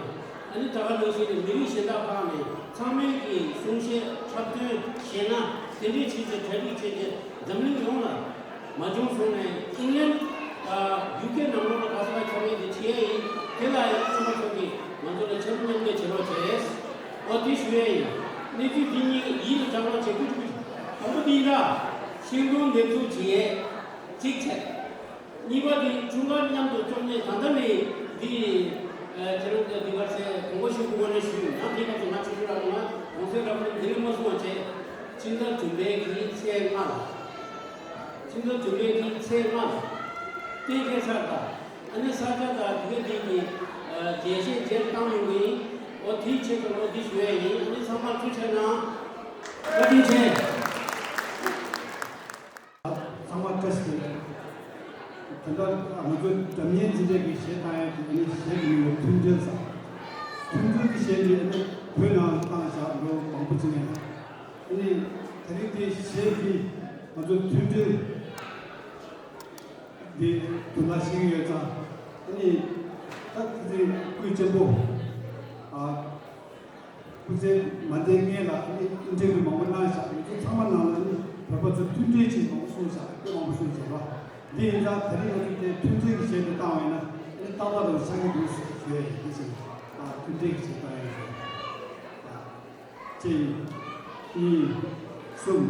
ཨ་ནི་ད་ག་ནང་བཞིན་གྱི་མི་རིགས་གཞན་དག་ཁག་ནས། ཚང་མས་ཀྱི་གསུང་བཤད། འཁྲབ་སྟོན། གཞས་སྣ་དེ་འདྲས་བྱས་ཏེ་གྲ་སྒྲིག་བྱས་ཏེ་འཛམ་གླིང་ཡོངས་ལ་མ་བྱུང་སོང་ནས། ཨིང་ལན། ཨ། ཡུ་ཀེ་ནང་ལོགས་ལ་ག་ས་ག་ཁྱབ་ཡས་དེ་བྱེད་ཡས་ཡིན། དེ་ལ་ཡང་ཚོགས་པ་ཚོ་གིས་ང་ཚོ་ལ་ཆེ་མཐོང་མཉམ་འདེགས་བྱེད་རོགས་བྱས། འོ་དེ་ཞུ་ཡས་ཡིན། གནས་ཚུལ་འདི་གཉིས་ཡིད་ལ་བཅངས་རོགས་བྱེད། ཀུ་ཅི་ཀུ་ཅི། དང་པོ་འདི་ཡིན་ད། ཤིང་སྡོང་འདེབས་འཛུགས་བྱེད་ཡས་གཅིག་བྱས། གཉིས་པ་དེ་འཁྲུངས་སྐར་མཉམ་དུ་བཅོ་ལྔ། ད་ལྟ་ནས་འདི། ཨ། ཁྱེད་རང་ཚོ་འདི་གར་སའི་དགོངས་པ་ཞུ་དགོས་ནས་ཞུས། ཡང་དེའི་སྐབས་སུ་ང་ཆུང་ཆུང་རང་ང་གོང་ས་རབ་གནས་འདི་ལས་མ་གསུང་བ་བྱས། ཕྱི་ཟླ་བདུན་པའི་གི་ཚེས་ལྔ་ལ། ཕྱི་ཟླ་བདུན་པའི་གི་ཚེས་ལྔ་ལ། གཏན་འཁེལ་ས་དང་། ཨ་ནི་ས་ཆ་དང་དེ་ག་དེ་གི། ཨ། རྒྱས་བཤད་རྗེས་བཏང་ཡོང་གི་ཡིན། འོ་དེའི་ཆེད་དུ་འོ་འདི་ཞུ་ཡས་ཡིན། ཨ་ནི་ཚང་མ་ཐུགས་རྗེ་གནང་། བཀའ་དྲིན་ཆེ། ཚང་མ་བཀྲ་ཤིས་བདེ་ལེགས། ད་ལྟ་ང་ཚོ་སྒྲ་སྙན་འཛིན་གྲྭའི་གཞས་བཏང་ཡས་ཀྱི་ཨ་ནི་གཞས་ཀྱི་མིང་ལ་མཐུན་སྒྲིལ་ཟེར། མཐུན་སྒྲིལ་གྱི་གཞས་འདི་ཨ་ནི་བོད་ནང་ལ་བཏང་བཞག་ལོ་མང་པོ་ཅིག་ནས། ཨ་ནི་ད་རིང་དེ་གཞས་འདི་ང་ཚོ་མཐུན་སྒྲིལ་འདི་དུ་མ་ཤེས་ཀྱི་ཡོད་ཙང་། ཨ་ནི་ད་ཁ་སང་སྐུའི་གཅེན་པོ། ཨ། སྐུ་ཚེ་མ་འདས་སྔོན་ལ་ཨ་ནི་ཨིན་ཊར་བིའུ་མང་པོ་གནང་བཞག་ང་ཚོ་ཚང་མ་ནང་ལ་ཨ་ནི་བོད་པ་ཚོ་མཐུན་སྒྲིལ་ཅིག་མང་པོ་གསུངས་བཞག་དེ་མང་པོ་གསུངས་བཞག་པ། འདི་ཡིན་ཙང་ད་རིང་ང་ཚོ་དེ་མཐུན་སྒྲིལ་གྱི་གཞས་དེ་བཏང་བས་ན་ཨ་ནི་རྟག་པར་དུ་ཆགས་ཀྱི་འདུག་ཟེར་ཞུ་ཡས་ཡིན། དེ་བཞིན་ཨ་མཐུན་སྒྲིལ་གྱི་གཞས་བཏང་ཡས་ཡིན། ཨ། གཅིག་གཉིས། གསུམ།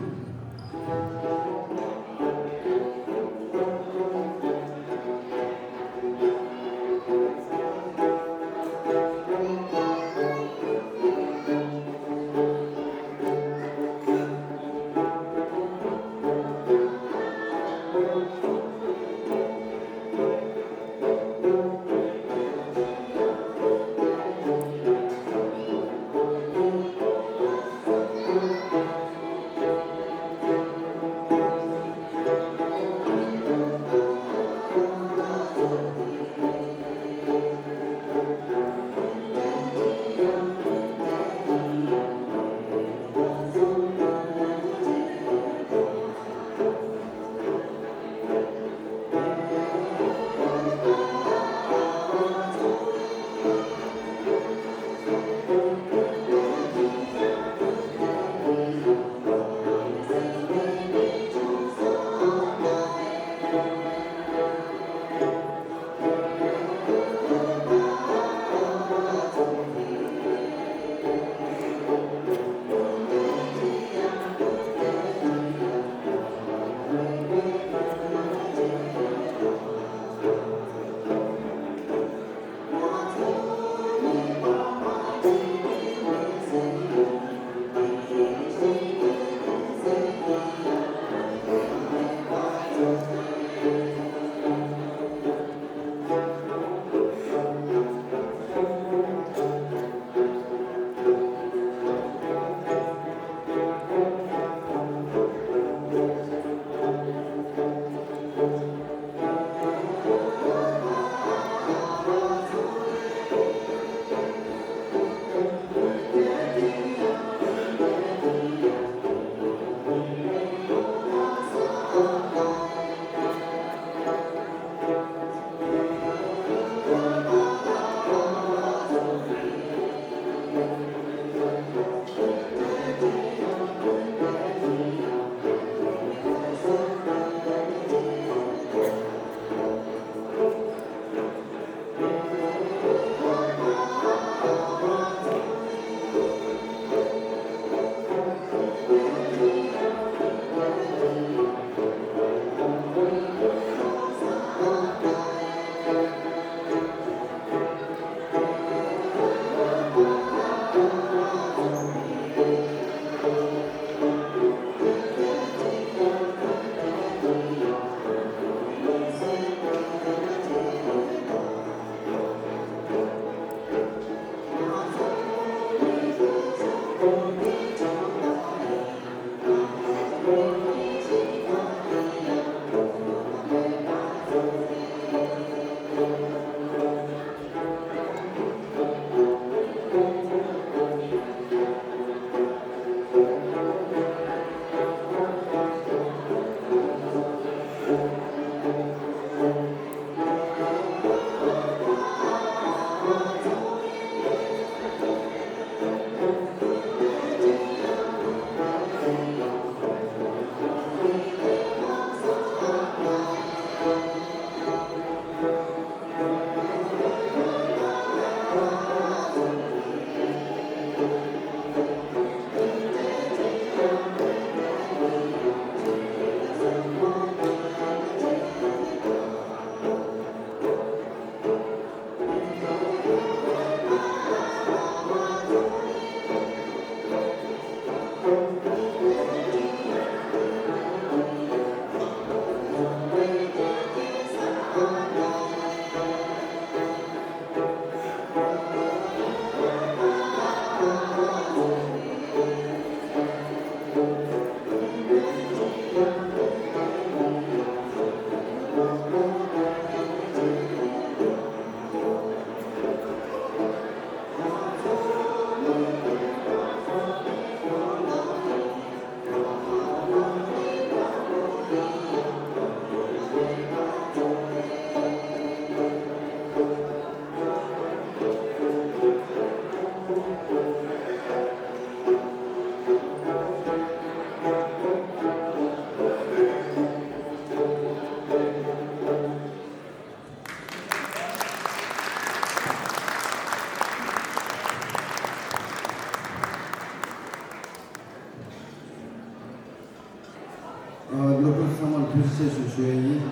སློབ་ཕྲུག་ཚང་མར་ཐུགས་རྗེ་ཆེ་ཞུ་ཞུ་ཡ་ཡིན།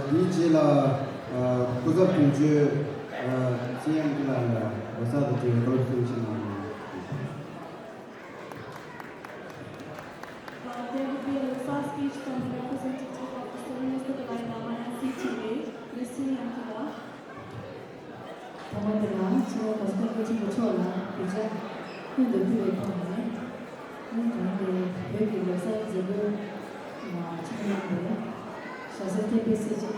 དེའི་རྗེས་ལ་སྐུ་ཚབ་དོན་གཅོད་ཅི་ཡང་ཀི་ལགས་ལ་ལོ་གསར་དང་འབྲེལ་བའི་སྐོར་གསུང་བཤད་གནང་རོགས། Uh, there will be a Losar speech from the representative of the Seven Minister Dalai Lama and C T A, Miss Sri Ankita. ཐོག་མར་དེ་ལ་ཕྱི་ལོ་ག་སྟོན་སྐུ་ཆེན་པོ་མཆོག་ལ་གུས་ཕྱག་སྔོན་དུ་ཕུལ་བའི་ཐོག་ནས། ཨ་ནི་ད་ལྟའི་བོད་ཀྱི་ལོ་གསར་མཛད་སྒོའི་ཆེད་གནང་དེ་ཞྭ་སེར་བསྟན་པའི་གསལ་བྱེད།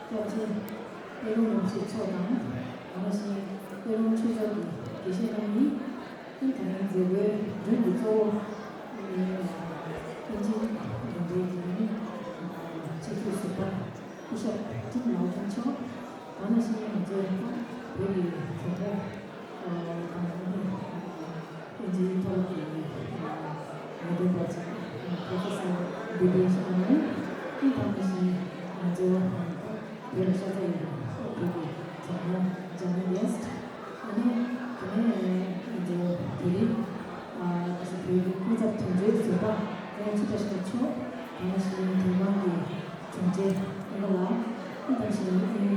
སྐྱབས་རྗེ་དཔལ་ལྡན་རིན་པོ་ཆེ་མཆོག་དང་། དེ་ནང་བཞིན་དཔལ་ལྡན་ཆོས་ཚོགས་ཀྱི་དགེ་བཤེས་རྣམ་གཉིས། ཨ་ནི་ད་རིང་མཛད་སྒོའི་མགྲོན་གྱི་གཙོ་བོ་ཨ་ནི་པཎ་ཆེན་དགེ་འདུན་གྱི་ཨ་ནི་སྤྱི་འཐུས་ཟུར་པ་སྐུ་ཞབས་ཀྲིན་ལའོ་ཐན་མཆོག། དེ་ནང་བཞིན་ང་ཚོའི་བོད་ཀྱི་གྲོགས་པོ། དང་ཨིན་ཇིའི་ཐོག་གི་ངོ་དེབ་པ་ཅིག་Professor Bidin Sharma། དེ་དང་ནང་བཞིན་ང་ཚོ་བོད་ལ་ཤ་ཚ་ཡོད་པའི་བོད་ཀྱི་གྲོགས་མོ་journalist། ཨ་ནི་དེ་ནས་ང་ཚོ་བོད་རིགས་ཨ་བོད་ཀྱི་སྐུ་ཚབ་དོན་གཅོད་ཟུར་པ་ཀོང་ཆུ་བཀྲ་ཤིས་མཆོག། དེ་ནང་བཞིན་དེ་སྔོན་གྱི་དྲུང་ཆེ་ཨ་ནི་ལགས། དེ་དང་ཞིང་ཨིན་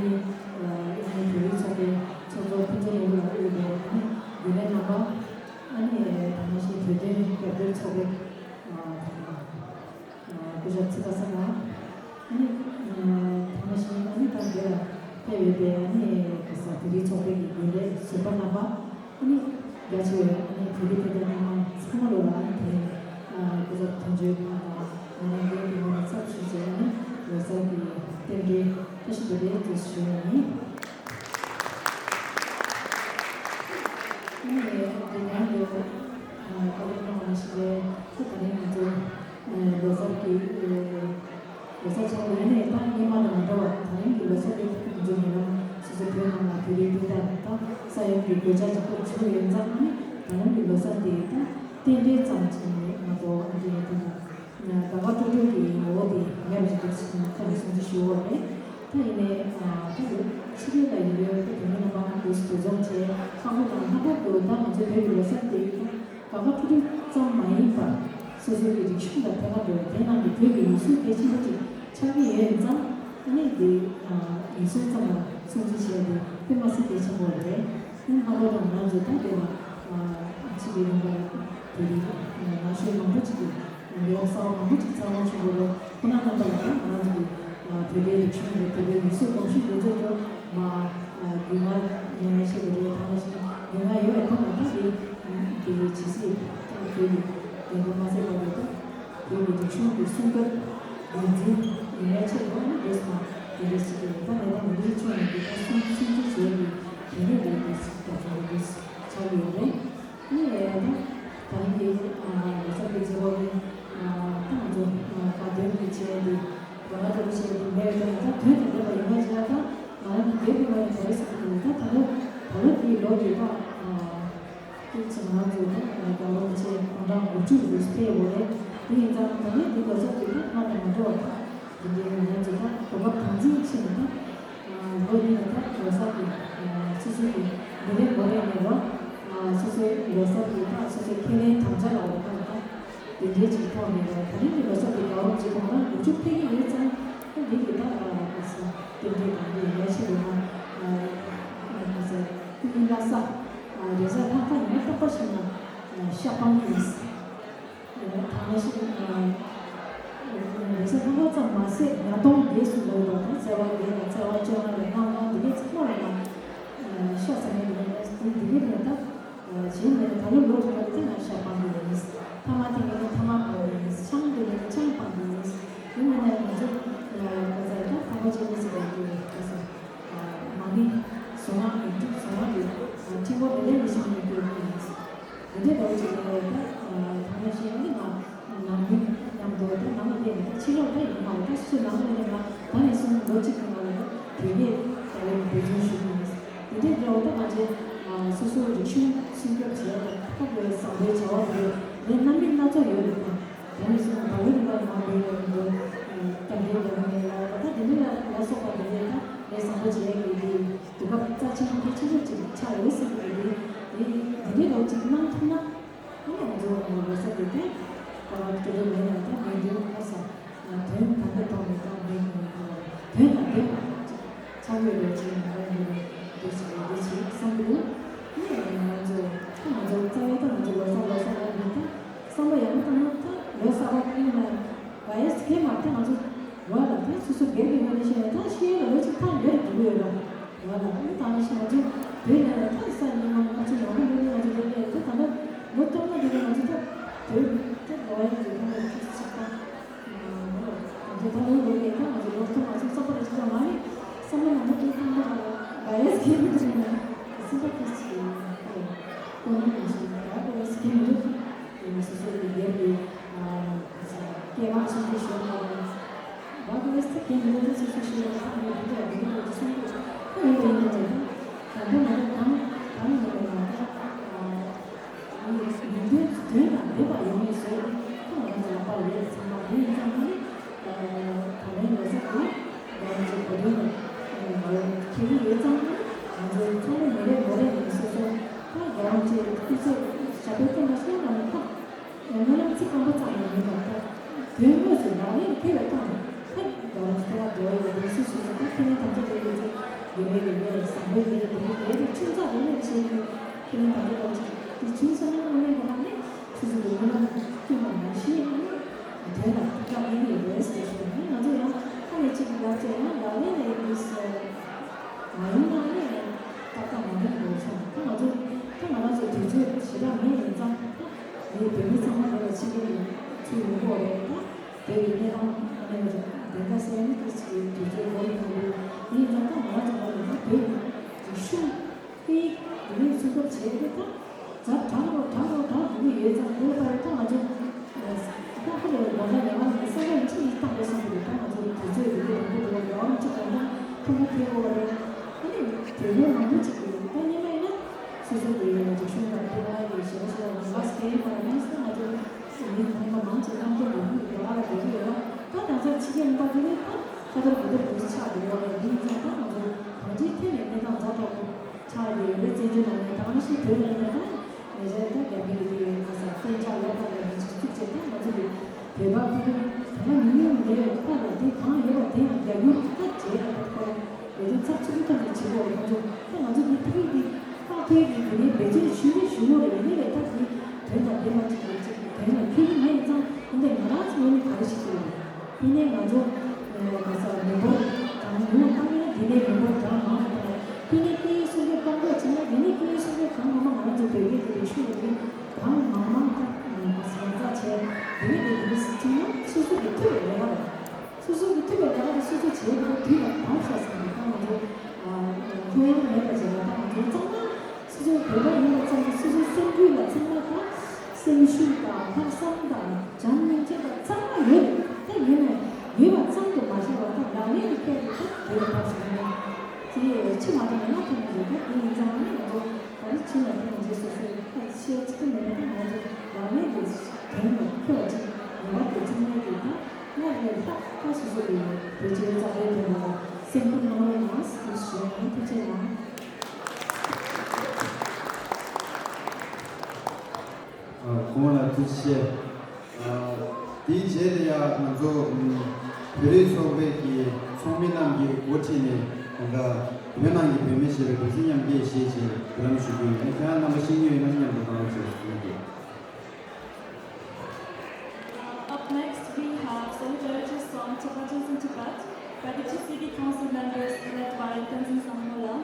ཨིན་བོད་རིགས་ཚོགས་པའི་ཚོགས་གཙོ་ཕུན་ཚོགས་ནོར་བུ་ལགས་དབུས་པའི་ཨ་ནི་རྒྱུན་ལས་རྣམ་པ། ཨ་ནི་དེ་ནང་བཞིན་བོད་དོན་རྒྱབ་སྐྱོར་ཚོགས་པའི་ཨ་དེ་ནང་སྐུ་ཞབས་ཚེ་དཔག་བཟང་ལགས། ཨ་ནི་དེ་ནང་བཞིན་ཨ་ནི་ད་འདིར་ཕེབས་ཡོད་པའི་ཨ་ནི་ག་ས་བོད་རིགས་ཚོགས་པའི་གི་རྒྱུན་ལས་ཟུར་པ་རྣམ་པ། ཨ་ནི་རྒྱ་ཆེ་བའི་ཨ་ནི་བོད་རིགས་སྤུན་ཟླ་རྣམ་པ་ཚང་མ་ལོ་ལ་ཨ་ནི་དེ་རིང་སྐུ་ཚབ་དོན་གཅོད་ཁང་དང་ང་རང་འདིར་གི་ངོས་ནས་ཚབ་ཞུས་བྱས་ཨ་ནི་ལོ་གསར་གྱི་རྟེན་འབྲེལ་བཀྲ་ཤིས་བདེ་ལེགས་ཞུ་ཡ་ཡིན། ཨ་ནི་དེ་ནང་དུ་བཀའ་སློབ་གནང་བ་ཞིག་རེད། ད་རིང་ང་ཚོ་ལོ་གསར་གྱི་ལོ་གསར་ཆགས་ཡིན་ནའི་ད་སྔོན་མ་དང་མ་འདྲ་བར་ད་རིང་གི་ལོ་གསར་དེ་ང་ཚོ་ཉེ་ལམ་སོ་སོ་བོད་ནང་ལ་བོད་རིགས་སྤུན་ཟླ་དང་ས་ཡོམ་གྱི་གོད་ཆག་ཅིག་ཕོག་བྱུང་ཡོད་ཙང་ནི་ད་རིང་གི་ལོ་གསར་དེ་ད་རྟེན་འབྲེལ་ཙམ་ཅིག་ནས་ང་ཚོ་ཨ་ནི་ད་དགའ་དགའ་སྤྲོ་སྤྲོ་གི་ངོ་བོ་དེ་མེད་པ་ཞིག་འདུག་ཟེར་ནས་ཁ་ནས་གསུང་ཆོས་ཞུ་བ་རེད། ད་ཡིན་ནའི་ད་ཕྱི་རོལ་ལ་ཡོད་པའི་བོད་མི་རྣམ་པ་ང་ཚོ་འདུ་འཛོམས་བྱས་ལྷག་པར་དུ་ལྷག་པར་དུ་ད་ང་ཚོའི་བོད་ཀྱི་ལོ་གསར་དེ། དགའ་དགའ་སྤྲོ་སྤྲོ་ཙམ་མ་ཡིན་པར་སོ་སོའི་གི་རིག་གཞུང་དང་དེ་ག་འདྲ་བའི་དེ་ནང་གི་བོད་ཀྱི་ཡུལ་སྲོལ་གལ་ཆེན་པོ་ཅིག་ཆགས་ཀྱི་ཡོད་ཙང་ཨ་ནི་དེ་ཡུལ་སྲོལ་ཙམ་ལ་སྲུང་བརྩི་བྱས་ཏེ་དཔེ་མ་སྲིད་གལ་ཆེན་པོ་རེད། ཨ་ནི་ལྷག་པར་དུ་ང་རང་ཚོ་ད་དེ་ལ་ཕྱི་རྒྱལ་ལུང་པ་བོད་རིགས་ན་གཞོན་མང་པོ་ཅིག་གིས་ལས་ཀ་གསར་པ་མང་པོ་ཅིག་བཙལ་མ་བྱུང་བ་རེད། ཁོ་ན་རྣམ་པ་ལ་ད་ང་རང་ཚོ་གི་བོད་པའི་རིག་གཞུང་རེད། བོད་པའི་ཡུལ་སྲོལ་གོམས་གཤིས་དེ་ཚོ་ཚོ་མ་རྒྱུས་མངའ་ཡོང་ཡ་ཆེད་དུ་རེད། ད་ནང་བཞིན་རྒྱུས་མངའ་ཡོང་བའི་ཐོག་ནས་ད་དེ་དེ་ཇི་སྲིད་ད་བོད་ཀྱི་ལས་འགུལ་མ་ཟད་པ་རེད། ད་བོད་ཀྱི་རིག་གཞུང་གི་སྲུང་སྐྱོབ་རྒྱུན་འཛིན་ཡོང་ཡ་ཆེད་དུ་ཨ་ནི་རེས་མ་དེ་འདྲ་ཞིག་གི་ད་ལས་ཀ་མི་འདྲ་ཆོག་ནས་དེ་ད་སྲུང་སྲུང་བརྩི་བྱས་ཏེ་དེ་འདྲ་རེད། དེ་ཞིག་ད་དེ་འདྲ་ཆགས་ཡོད་རེད། ཨ་ནི་ད་ད་རིང་གི་ལོ་གསར་གྱི་མཛད་སྒོ་དེ་ད་ང་ཚོ་དགའ་སྟོན་གྱི་ཆེད་དུ་རོགས་པ་ལྟ་བུ་བྱས་ཏེ་འདས་ཡོད་ཀྱང་ད་དོན་དེ་འདྲ་བ་ཡིན་པ་ཞིག་ལ་ད་ང་རང་གི་སྡེ་གི་ནང་ནས་ག་རེ་ཟེར་གྱི་འདུག་ད་ད་ལོ་ད་ལོ་དེའི་ལོ་དེ་ད་ཐུགས་ཆེ་ང་ཚོ་ད་རྒྱལ་བ་རིན་པོ་ཆེ་དགུང་གྲངས་དགུ་བཅུ་རེ་ཕེབས་ཡོད་རེད། དེ་ཡིན་ཙང་ད་ལོ་དེ་ལོ་གསར་དེ་ད་སྔར་དང་མ་འདྲ་བ་ད་དེ་འདྲའི་ང་ཚོ་ད་གོ་སྐབས་དམ་འཛིན་བྱས་ནས་ད་ལོ་འདི་ནས་ད་ལོ་གསར་གྱི་སོ་སོ་གི་མི་རེ་ངོ་རེ་ནས་རོ་སོ་སོའི་ལོ་གསར་གྱི་ད་སོ་སོའི་ཁས་ལེན་དམ་བཅའ་ལ་འོ་ད་ད། དེ་འདྲའི་ཅིག་ཐོག་ནས་ད་རིང་གི་ལོ་གསར་དེ་རྒྱལ་བ་རིན་པོ་ཆེ་དགུང་གྲངས་དགུ་བཅུ་ཕེབས་ཀྱི་ཡོད་ཙང་ཨ་འདི་གི་ད་ཨ་ཁ་ས་རྟེན་འབྲེལ་དང་འདི་ཡ་ཆེད་དུ་ང་ཨ་ཁ་ས་ཀུན་སློང་ལྷ་ས་ཨ་རེས་གཟའ་ལྷག་པ་ཡིན་ན་རྟག་པར་ཞིག་ན་ཨ་ཤ་སྤང་གི་ཡིན། ད་ང་ཞིག་ཨ་རེས་གཟའ་ལྷག་པ་ཙམ་མ་ཟད་ཉ་སྟོང་བརྒྱད་སུ་ལོ་དང་ད་ཚེས་པ་བརྒྱད་དང་ཚེས་པ་ འདི་གི་ནས་ད་གཞན་ནས་ད་ལོ་ལོ་དྲུག་པ་དེ་ང་ཤ་སྤང་གི་ཡིན། ཐ་མག་འཐེན་གི་ནས་ཐ་མག་སྤང་གི་ཡིན། ཆང་འཐུང་གི་ནས་ཆང་སྤང་གི་ཡིན། དེ་མིན་ན་ང་ཚོ་ག་ཚ་ད་ཐ་མག་ཅན་ནི་ཟེར་བའི་གི་ག་ཚ་མ་ནི་བཟོ་མ་མི་འགྲིག་བཟོ་མ་གི་ཁྲིམས་ཁོ་མི་ལས་མི་ཤེས་མི་འགྲིག་གི་ཡིན། དེ་འདྲའི་འདྲ་བོ་ཅིག་ལ་ད་ཐ་མག་ཤེས་ཡོན་གི་ནང་། ནང་མི་མཉམ་དུ་ད་ནང་ལ་བསྡད་ནས་ད་ཕྱི་ལོགས་ད་ཡིན་མ་རེད། ད་སོ་སོའི་ནང་ལ་ཡིན་ན་ད་ནས་བཟུང་ལོ་གཅིག་གི་ནང་ལ་ད་དོལ་རྒྱལ་རྩ་བའི་འབད་བརྩོན་ཞུ་གི་ཡིན། དེ་འདྲའི་འདྲ་བོ་ད་ང་ཚོའི་སོ་སོའི་རིག་གཞུང་སྲུང་སྐྱོབ་བྱས་ད་ཁག་པའི་བཟང་པོའི་བྱ་བ་དེ་ལས་སྣ་མིན་སྣ་ཚོགས་ཡོད་རེད། ད་ནས་བཟུང་ད་ལོ་ཡིན་པ་ཡིན་ན་བོད་ལ་ཡིན་དུས་རྒྱ་རྒྱལ་རྒྱ་མི་ལ་ད་དེ་འདྲ་ལ་ལ་སོགས་པ་དེ་འདྲའི་ད་ལས་བཟང་པོ་བྱས་ཡོད་དེ་དུས་སྐབས་རྩ་ཆེན་པོ་གལ་ཆེ་ཤོས་ཅིག་ཆགས་ཡོད་སྲིད་པ་དེ་དེ་འདྲའི་འདྲ་བོ་ཅིག་གནང་ཐུབ་ན། ཨ་ནི་ང་ཚོ་ལོ་གསར་དེ་ཐེངས་ཁོ་རང་སྤྲོ་པོ་མེད་ན་ད་མི་འདུག་ཁ་སང་དོན་དམ་པའི་ཐོག་ནས་ད་མི་འདུག་དོན་དང་ལྡན་པ་ཆགས་ཡོད་པའི་ཆེད་ནས་ང་རང་ཡོད་པའི་འདུག་ཟེར་བའི་འདུག་ཅེས་བསམ་གྱི་འདུག་ཨ་ནི་ང་ཚོ་ད་ང་ཚོ་རྩ་བའི་ད་ང་ཚོ་ལོ་གསར་ལོ་གསར་ལ་མི་ད་བསམ་པ་ཡག་པོ་བཏང་ན་ད་ལོ་གསར་པ་ཨ་ནི་ང་བ་ཡས་ཁེ་མ་ད་ང་ཚོ་ལོ་ལ་ད་སོ་སོ་སྒེར་གྱི་ངོས་ནས་བཤད་ན་ད་ཤེས་ཡོན་ལ་ལོ་གཅིག་ཐག་ཉེ་རུ་འགྲོ་གི་ཡོད་ལ། ང་ལ་ཨ་ནི་ད་ང་ཞིག་ང་ཚོ་བོད་ནས་ད་ས་ཉི་མ་ལྔ་བཅུ་ང་དགུ་ལོ་ནས་ང་ཚོ་བོད་ནས་ད་ད་ལོ་སྟོང་ལྔ་དེ་ནས་ང་ཚོ་ད་བོད་ད་ལོ་ཡ་ཚོ་ད་ལོ་ཁྲི་ཆིག་ད་ང་ཚོ་ད་ལོ་ལོ་ནས་ད་ང་ཚོ་ལོ་སྟོང་ང་ཚོ་རྩ་བ་ལ་ཅི་ད་ང་ནི་བསམ་བློ་ནང་ད་དེ་ཐང་ད་ང་ལ་ཡ་སྐྱེ་མི་ཐུབ་ན་སེམས་པ་ཁ་ཅིག་ཁོ་ན་ང་ཞིག་ད་ཡ་སྐྱེ་མི་ཐུབ། དེ་ནི་སོ་སོ་གི་སྒེར་གྱི་སྐད་གྲགས་ཆེན་པོ་ཞིག་ཡོད་པ་རེད། བ་གི་ཨེ་སི་ཐི་དེ་འདྲ་དེ་སོ་སོ་ཞིག་ལ་ཐག་ཉེ་དེ་འདྲ་དེ་འདྲ་གི་སེམས་ཁུར་ཁོ་ཡིན་པ་ཡིན་ན་ཅིག་ད་དུང་ང་ཚོ་གང་གང་ཡིན་པ་ཡིན་ན་ད་ཡིན་དོན་དོན་དང་ལྡན་པ་ཡོང་ངེས་སོ་ཁོ་ང་ཚོ་ལག་པ་ལ་ཡོད་ཚང་མ་དེ་ཡིན་ཙང་ནི་ད་ལན་ལོ་གསར་དེ་ང་ཚོ་གོ་དོན་ལ་ཁྱེད་ཀྱི་ཡོད་ཙང་ནི་ང་ཚོ་ཚང་མ་མི་རེ་ངོ་རེ་ནས་སོ་སོ་ད་རྒྱལ་བ་ཅེས་སྐུ་ཚེ་ཞབས་པད་བརྟན་པ་སོང་ན་ནི་ཁ། སྨོན་ལམ་ཚིག་སྐམ་པོ་ཙམ་ཡང་མིན་པར་ད། དོན་དངོས་སུ་ལག་ལེན་ཐེབས་པའི་ཐོག་ནས་ད་རྒྱལ་བ་ཚོ་ལ་འགྲོ་བའི་འདུག་སེ་བྱས་ནས་ད་ཁས་ལེན་དམ་བཅའ་བྱས་ཡོད་ཚེ་ཡོད་མེད་ཡོད་མེད་བཟང་པོའི་ཡིན་རེད་མི་རེད་ཁྱིམ་ཚང་རེ་རེ་བྱས་ནས་ཁས་ལེན་དམ་བཅའ་གཏོང་ཆེད་དེ་བྱུང་སོང་ན་དངོས་གནས་ཁོ་རང་ནི་སོ་སོ་གི་སྨོན་ལམ་སྐྱོན་པ་མ་ཤེས་ན་ནི་དོན་ལ་ཐུགས་ཁྲག་གཉེར་གྱི་ཡོད་རེད་ཟེར་ཞུ་ན་ནི་ང་ཚོ་ཡང་ཁ་ནས་གཅིག་ལབ་ཚེ་ཡང་ལག་ལེན་ལ་ཡིན་ཟེར། མ་ཡིན་ན་ནི་ཏག་ཏག་མ་འགྲིག་འགྲོ་ཆོག་ད་ང་ཚོ་ད་ང་རང་ཚོ་དུས་ཚོད་ཞེ་དྲག་མེད་ཡིན་ཙང་ད་ངས་བོད་མི་ཚང་མ་ལ་ཕྱི་རྒྱལ་ལ་ཚུར་ཡོང་གི་ཡོད་རེད། ད་བོད་ཀྱི་གནས་སྟངས་ཨ་ནེ་བདེན་པ་གསལ་ནི་དུས་ཚོད་འགོར་ཡོང་གི་ཡིན་ཙང་ད་ང་རང་ཚོ་ང་ལ་ད་བོད་ཀྱི་རིག་གཞུང་སྐད་ཡིག་དེ་ནས་སྲུང་སྐྱོབ་བྱས་ཏེ་ད་ཛ་དྲག་རོ་དྲག་རོ་དྲག་འགྲོ་གི་ཡོད་ཙང་དེ་ལ་ཕར་ད་ང་ཚོ་ད་ཁོ་ལས་དགོངས་དག་ཉམས་ལེན་གྱི་བསམ་བློ་ཅིག་བཏང་དགོས་བསམ་གྱི་འདུག་ད་ང་ཚོ་དུས་ཚོད་རིང་པོ་རིང་པོ་འགྲོ་བ་ཡོང་ཅིག་དགོངས་དག་མཐོན་པོ་ཐེབས་ཡོད་རེད། ཨ་ནི་དེ་ལས་མང་པོ་ཅིག་གིས་ད་སྔོན་མ་ཡིན་ན་སོ་སོ་གི་རིག་གཞུང་དང་ཐོག་མ་གི་ཞེ་པོ་ཞེ་པོ་ལ་སྐད་ཡིག་པར་ནས་སོ་ང་ཚོ་མི་ཚང་མ་མང་ཆེ་རྣམ་རྟོག་ཡོད་ཀྱི་ཡོད་ཨ་ལ་འགྲོ་གི་ཡོད་ལ་ད་ད་ཆ་ཕྱི་རྒྱལ་ལ་ད་དེ་ནས་ད་ཁ་ཐོར་གོ་ཐོར་འདུག་ཆགས་འདུག་ཡོད་རེད། དེ་ཡིན་ཙང་ད་ང་ཚོ་གང་ཅིའི་ཐད་ནས་གནས་སྟངས་ཛ་དྲག་པོ་ཆགས་ཡོད་རེད། བཙན་བྱོལ་ནང་ནས་ད་ག་ནང་བཞིན་བོད་ནང་ནས་ད་ངེད་ཅག་ད་རྒྱ་མི་གི་དེ་ཡོད་ས་གཏན་འཇགས་ལབ་པ་ལས་མི་ཅིག་བཙུགས་བྱས་ད་ང་ཚོ་གི་བོད་པ་ཕ་གི་ད་ང་ཉུང་ཉུང་མེད་པའི་ཁ་ལ་དེ་གང་ཡོད་པ་དེ་ཡང་རྒྱ་སྒྱུར་ད་བྱས་ད་ཁོ་རང་བོད་དོན་ཚགས་ཚུད་པོ་ཐོག་ནས་བྱེད་དགོས་རེད། ང་ཚོ་ད་ང་ཚོ་གི་ཕ་གི་གི་ཁ་ཐོས་ཀྱི་དེ་ནས་འབད་བརྩོན་ཞུས་རེད་ཞུ་དགོས་རེད། ཡིན་ནའི་ལས་ད་གི་དོན་དང་ལྡན་པ་ཅིག་ཡོད་ཅིག་དོན་ལ་ཕན་གྱི་མ་ཡིན་ཙང་ཡིན་ནའི་ང་རང་ཚོ་ངོས་ནས་ག་རེ་ཞིག་བྱེད་དགོས་རེད། དེ་ནས་ང་ཚོ་ག་ས་མི་འབོར་གྲངས་ཉུང་བ་བཏང་ཡོད་ན་དེ་ནས་མི་འབོར་གྲངས་མང་བ་བཏང་། དེ་ནས་སྐད་ཡིག་སྲུང་སྐྱོབ་གཏོང་རོགས་བྱས་ན་དེ་ནས་སྐད་ཡིག་སྲུང་སྐྱོབ་གང་མང་མང་ང་རང་ཚོ་བོད་སྐད་ཀྱི་རིག་གཞུང་ལ་དེ་གང་མང་མང་ག་ས་ཡང་རྩ་བྱས་དེ་ནས་དེ་དེ་ནས་བྱས་ན་སོ་སོ་གི་ཐུབ་པའི་ལས་ཀ་རེད། སོ་སོ་གི་ཐུབ་པའི་ལས་ཀ་དེ་སོ་སོ་བྱས་ཏེ་དུས་ལ་བབས་ཤག་ཟེར་ནས་ད་ང་ཚོ་ལྷོད་ཡངས་མེད་པ་བྱས་ན་ད་ང་ཚོ་གཙང་མ། སོ་སོའི་བོད་པ་ཡིན་པ་ཙམ་གྱིས་སོ་སོའི་སེམས་རྒྱུད་ལ་ཚང་མ་དང་སེམས་ཤུགས་དང་ལྷག་བསམ་དང་བྱམས་སྙིང་རྗེ་དང་ཚང་མ་ཡོད་རེད། ད་ཡོད་ནས་ཡོད་པ་ཙམ་དུ་མ་བཞག་པར་ད་ལག་ལེན་དུ་བསྐྱལ་ཏེ་ད་བོད་ལ་ཕར་ཕྱིན་ནས་དེ་ཕྱི་མ་ཐོན་ན་ཐོན་ནས་ཡོད། ད་དེ་ཡིན་ཙང་ནི་ང་ཚོ་ག་རེ་བྱེད་ན་ཐོན་ནས་རྗེས་སོ་སོའི་ཁ་ཤས་ཚིག་མེད་ན་ད་ང་ཚོ་ལག་ལེན་དུ་དོན་དུ་འཁྱོལ་བ་ཅིག་ངེས་པར་དུ་ཚང་མས་དེ་ད་སྔར་ལས་ལྷག་ད་སོ་སོ་གི་བོད་ཀྱི་རྩ་བའི་དོན་དུ་སེམས་ཁུར་གནང་རོགས་གནང་ཞེས་ཞུ་ཡ་ཡིན། ཐུགས་རྗེ་གནང་། ཨ། གོང་ལ་ཐུགས་རྗེ་ཆེ། ཨ། དེའི་རྗེས་ལ་ཡང་ང་ཚོ་ཨམ། བོད་རིགས་ཚོགས་པའི་གི་ཚོགས་མི་རྣམས་ཀྱི་འགོ་ཁྲིད་ནས་ད་ལྟ་བོད་ནང་གི་བོད་མི་ཞེས་པའི་བོད་ཚིག་མཉམ་སྐད་བཤད་ཅིང་འབུལ་ལམ་ཞུ་རྒྱུ་ཡིན། ཁྱེད་རང་རྣམ་པ་ཤེས་ཀྱི་ཡོད་ན་མཉམ་དུ་གནང་རོགས་ཞེས་ཞུ་རྒྱུ། Uh, up next, we have Solidarity Song, Tibetan in Tibet, by the two city council members led by Tenzin Sangmola.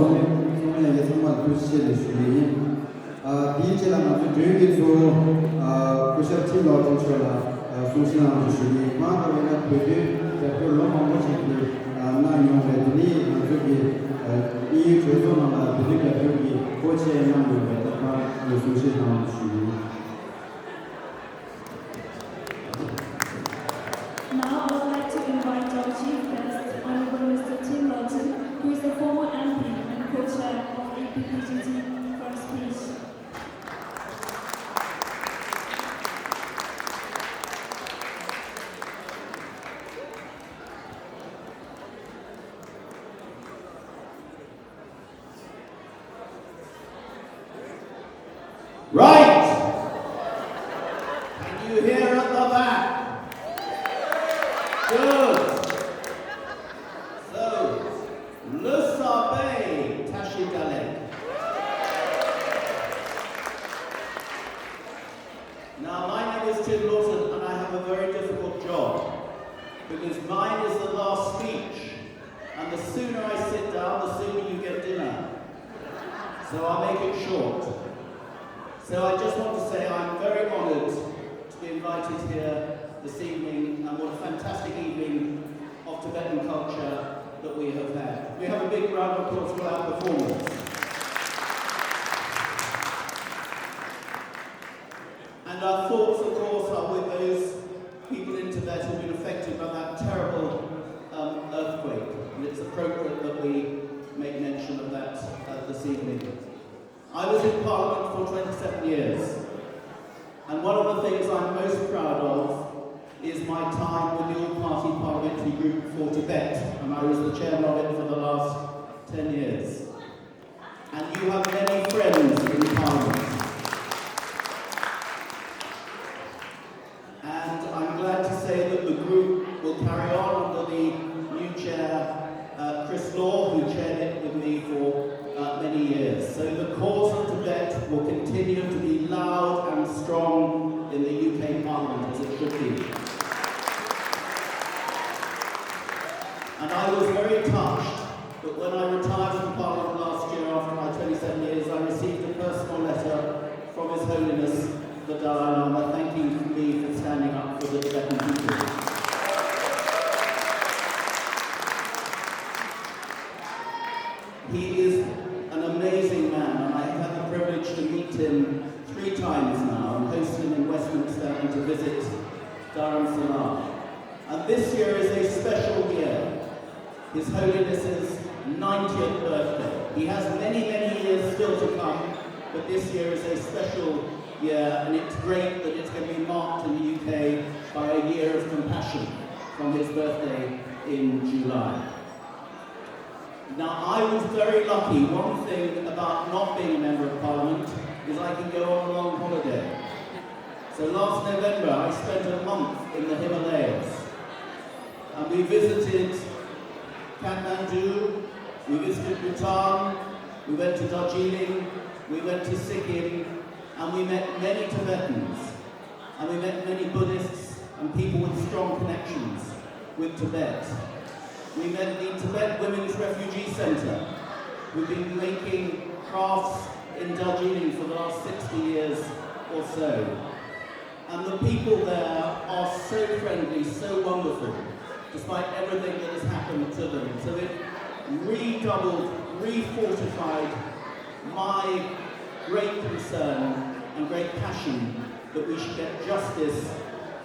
ཚོགས་མི་ཚོགས་མི་ལྷན་རྒྱས་ཚང་མར་ཐུགས་རྗེ་ཆེ་ཞུ་གི་ཡིན། དེའི་རྗེས་ལ་ང་ཚོའི་མགྲོན་གྱི་ཚོགས་སྐུ་ཞབས་ཁྲིན་ལའོ་ཅིན་མཆོག་ལ་གསུང་བཤད་གནང་རོགས་ཞུ་གི་ཡིན། མ་འདྲ་བའི་ན་བོད་དོན་རྒྱབ་སྐྱོར་ལོ་མང་པོ་ཞིག་གིས་གནང་མྱོང་བས། དེ་ནས་ང་ཚོ་གི་དབྱིན་ཡུལ་གྲོས་ཚོགས་ནང་ལ་བོད་དོན་རྒྱབ་སྐྱོར་གྱི་ཀོ་ཆེ་གནང་ཡོད་པས། ད་གང་གསུང་བཤད་གནང་རོགས་ཞུ་གི་ཡིན། Now I would like to invite our chief guest, Honorable Mister Tim Loughton, who is a former M P and co-chair of A P P G T First Page. Right! Can you hear at the back? Good. So, Lusa Bay, Tashi Dalek. Now, my name is Tim Loughton, and I have a very difficult job, because mine is the last speech, and the sooner I sit down, the sooner you get dinner. So I'll make it short. So I just want to say I'm very honoured to be invited here this evening, and what a fantastic evening of Tibetan culture. And our thoughts, of course, are with those people in Tibet who've been affected by that terrible um, earthquake. And it's appropriate that we make mention of that uh, this evening. I was in Parliament for twenty-seven years, and one of the things I'm most proud of is my time with the All Party Parliamentary Group for Tibet, and I was the chairman of it for the last ten years. And you have many friends in Parliament. And I'm glad to say that the group will carry on under the new chair, uh, Chris Law, who chaired it with me for uh, many years. So the cause of Tibet will continue to be loud and strong in the U K Parliament as it should be. And I was very touched that when I retired from Parliament last year after my twenty-seven years, I received a personal letter from His Holiness the Dalai Lama thanking me for standing up for the Tibetan people. He is an amazing man, and I have had the privilege to meet him three times now and host him in Westminster and to visit Dharamsala. And this year is a special year. His Holiness's ninetieth birthday. He has many, many years still to come, but this year is a special year, and it's great that it's going to be marked in the U K by a year of compassion from his birthday in July. Now, I was very lucky. One thing about not being a member of Parliament is I can go on a long holiday. So last November, I spent a month in the Himalayas. And we visited Kathmandu, we visited Bhutan, we went to Darjeeling, we went to Sikkim, and we met many Tibetans, and we met many Buddhists and people with strong connections with Tibet. We met the Tibet Women's Refugee Centre, who've been making crafts in Darjeeling for the last sixty years or so. And the people there are so friendly, so wonderful, despite everything that has happened to them. So it redoubled, refortified my great concern and great passion that we should get justice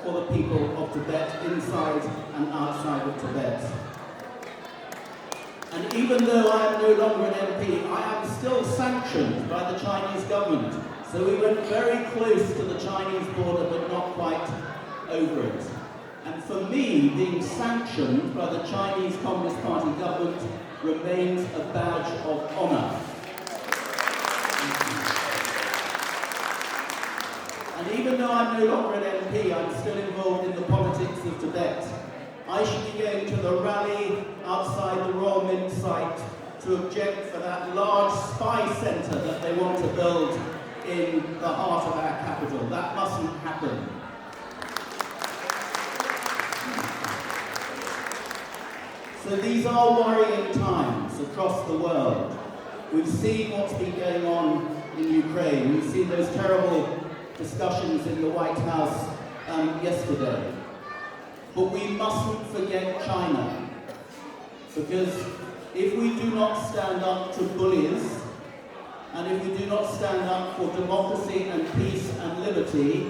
for the people of Tibet, inside and outside of Tibet. And even though I am no longer an M P, I am still sanctioned by the Chinese government. So we went very close to the Chinese border, but not quite over it. And for me, being sanctioned by the Chinese Communist Party government remains a badge of honour. And even though I'm no longer an M P, I'm still involved in the politics of Tibet. I should be going to the rally outside the Royal Mint site to object for that large spy centre that they want to build in the heart of our capital. That mustn't happen. So these are worrying times across the world. We've seen what's been going on in Ukraine. We've seen those terrible discussions in the White House um, yesterday. But we mustn't forget China, because if we do not stand up to bullies, and if we do not stand up for democracy and peace and liberty,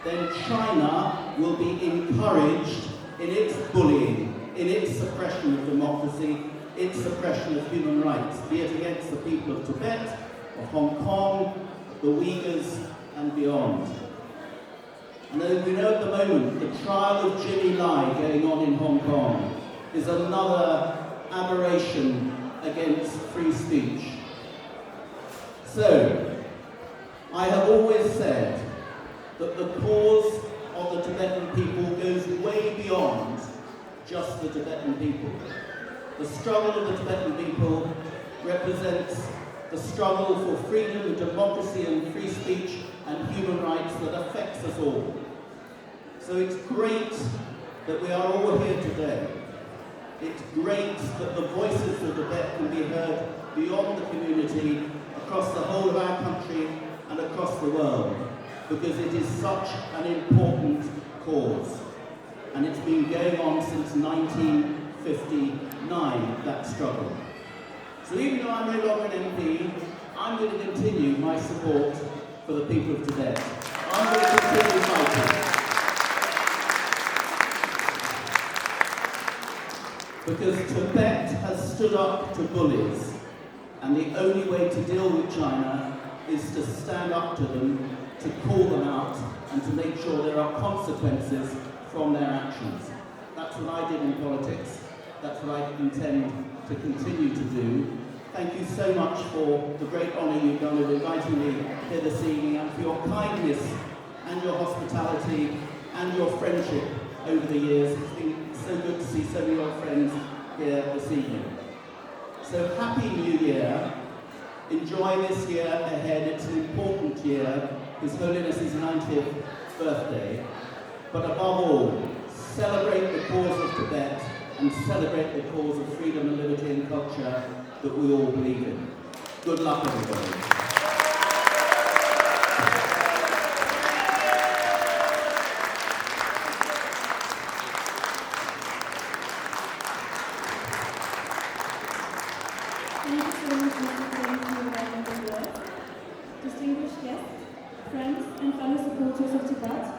then China will be encouraged in its bullying, in its suppression of democracy, its suppression of human rights, be it against the people of Tibet, of Hong Kong, the Uyghurs, and beyond. And as we know at the moment, the trial of Jimmy Lai going on in Hong Kong is another aberration against free speech. So, I have always said that the cause of the Tibetan people goes way beyond just the Tibetan people. The struggle of the Tibetan people represents the struggle for freedom, democracy, and free speech and human rights that affects us all. So it's great that we are all here today. It's great that the voices of Tibet can be heard beyond the community, across the whole of our country and across the world, because it is such an important cause. And it's been going on since nineteen fifty-nine, that struggle. So even though I'm no longer an M P, I'm going to continue my support for the people of Tibet. I'm going to Because Tibet has stood up to bullies, and the only way to deal with China is to stand up to them, to call them out, and to make sure there are consequences from their actions. That's what I did in politics. That's what I intend to continue to do. Thank you so much for the great honour you've done of inviting me here this evening and for your kindness and your hospitality and your friendship over the years. It's been so good to see so many old friends here this evening. So happy New Year. Enjoy this year ahead. It's an important year. His Holiness' ninetieth birthday. But above all, celebrate the cause of Tibet and celebrate the cause of freedom and liberty and culture that we all believe in. Good luck, everybody. Thank you so much, Mister Chairman, for inviting us. Distinguished guests, friends, and fellow supporters of Tibet,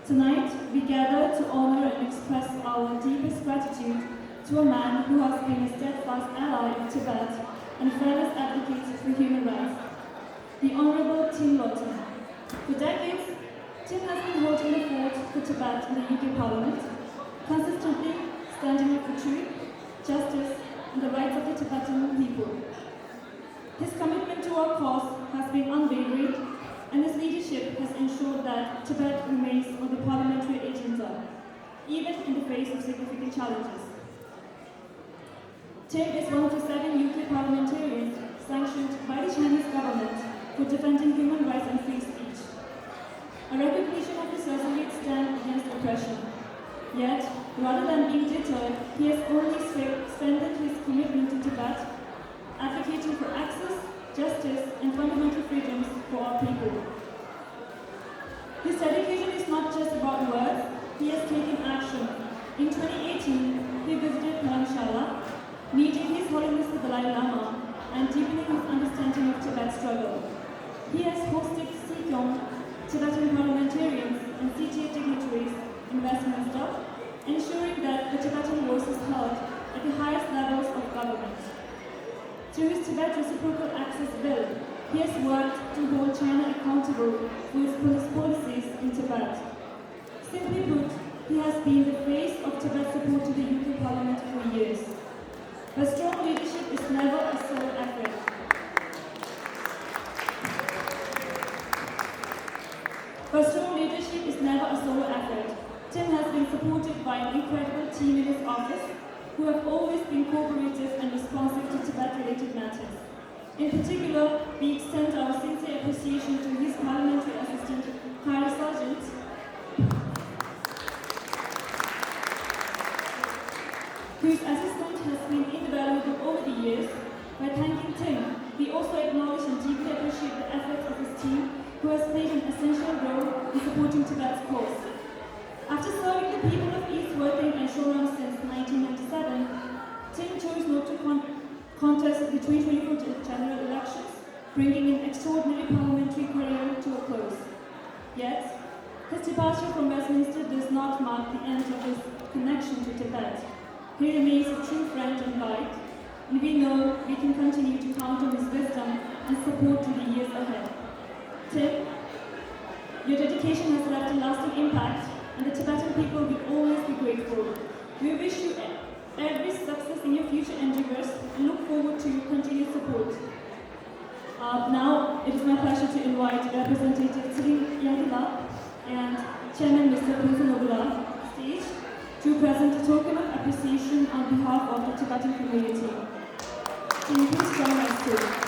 tonight we gather to honor and express our deepest gratitude to a man who has been a steadfast ally of Tibet and fearless advocate for human rights, the Honorable Tim Loughton. For decades, Tim has been holding the fort for Tibet in the U K Parliament, consistently standing up for truth, justice, and the rights of the Tibetan people. His commitment to our cause has been unwavering, and his leadership has ensured that Tibet remains on the parliamentary agenda, even in the face of significant challenges. Tim is one of the seven U K parliamentarians sanctioned by the Chinese government for defending human rights and free speech, a recognition of his resolute stand against oppression. Yet, rather than being deterred, he has only stre- strengthened his commitment to Tibet, advocating for access, justice, and fundamental freedoms for our people. His dedication is not just about words, he has taken action. In twenty eighteen, he visited Dharamshala, meeting His Holiness the Dalai Lama and deepening his understanding of Tibet's struggle. He has hosted CICOM, Tibetan parliamentarians, and C T A dignitaries in Westminster, ensuring that the Tibetan voice is heard at the highest levels of government. Through his Tibet Reciprocal Access Bill, he has worked to hold China accountable for its police policies in Tibet. Simply put, he has been the face of Tibet support to the U K Parliament for years. But strong leadership is never a solo effort. But strong leadership is never a solo effort. Tim has been supported by an incredible team in his office who have always been cooperative and responsive to Tibet-related matters. In particular, we extend our sincere appreciation to his parliamentary assistant, Kara Sargent, whose assistance has been invaluable over the years. By thanking Tim, we also acknowledge and deeply appreciate the efforts of his team, who has played an essential role in supporting Tibet's cause. After serving the people of East Worthing and Shoreham since nineteen ninety-seven, Tim chose not to con- contest the twenty twenty-four gen- general elections, bringing an extraordinary parliamentary career to a close. Yet, his departure from Westminster does not mark the end of his connection to Tibet. He remains a true friend and guide, and we know we can continue to count on his wisdom and support in the years ahead. Tim, your dedication has left a lasting impact, and the Tibetan people will always be grateful. We wish you every success in your future endeavors and look forward to your continued support. Uh, now, it is my pleasure to invite Representative Tshering Yangdrip and Chairman Mister Phuntsog Nobgyola stage to present a token of appreciation on behalf of the Tibetan community. Can you please join us too?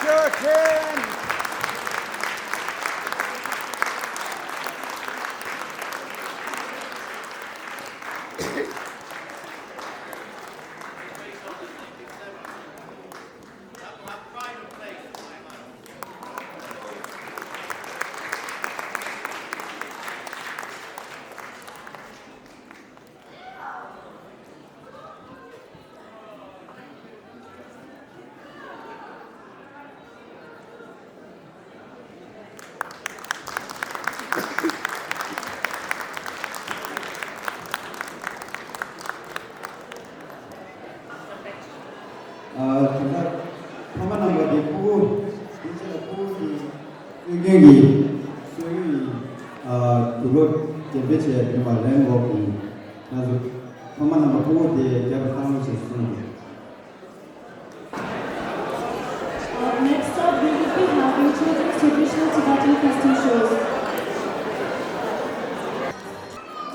Jerkin! ཨ། དེ་ལྟར་ཕ་མ་རྣམ་པ་དེ་སྤུ་གུ་དེ་ཚོ་ལ་སྤུ་གུ་གི་སྲོལ་རྒྱུན་གྱི་སྲོལ་རྒྱུན་གྱི་ཨ་དུག་ལོག་འགྲེམས་སྤེལ་བྱས་ཡོད་པ་ལན་འགོག་གི། ང་ཚོ་ཕ་མ་རྣམ་པ་སྤུ་གུ་དེ་རྒྱབ་ལ་བཏང་རོགས་ཞེས་གསུངས་འདུག Uh, next up, we will be having children's traditional Tibetan costume shows.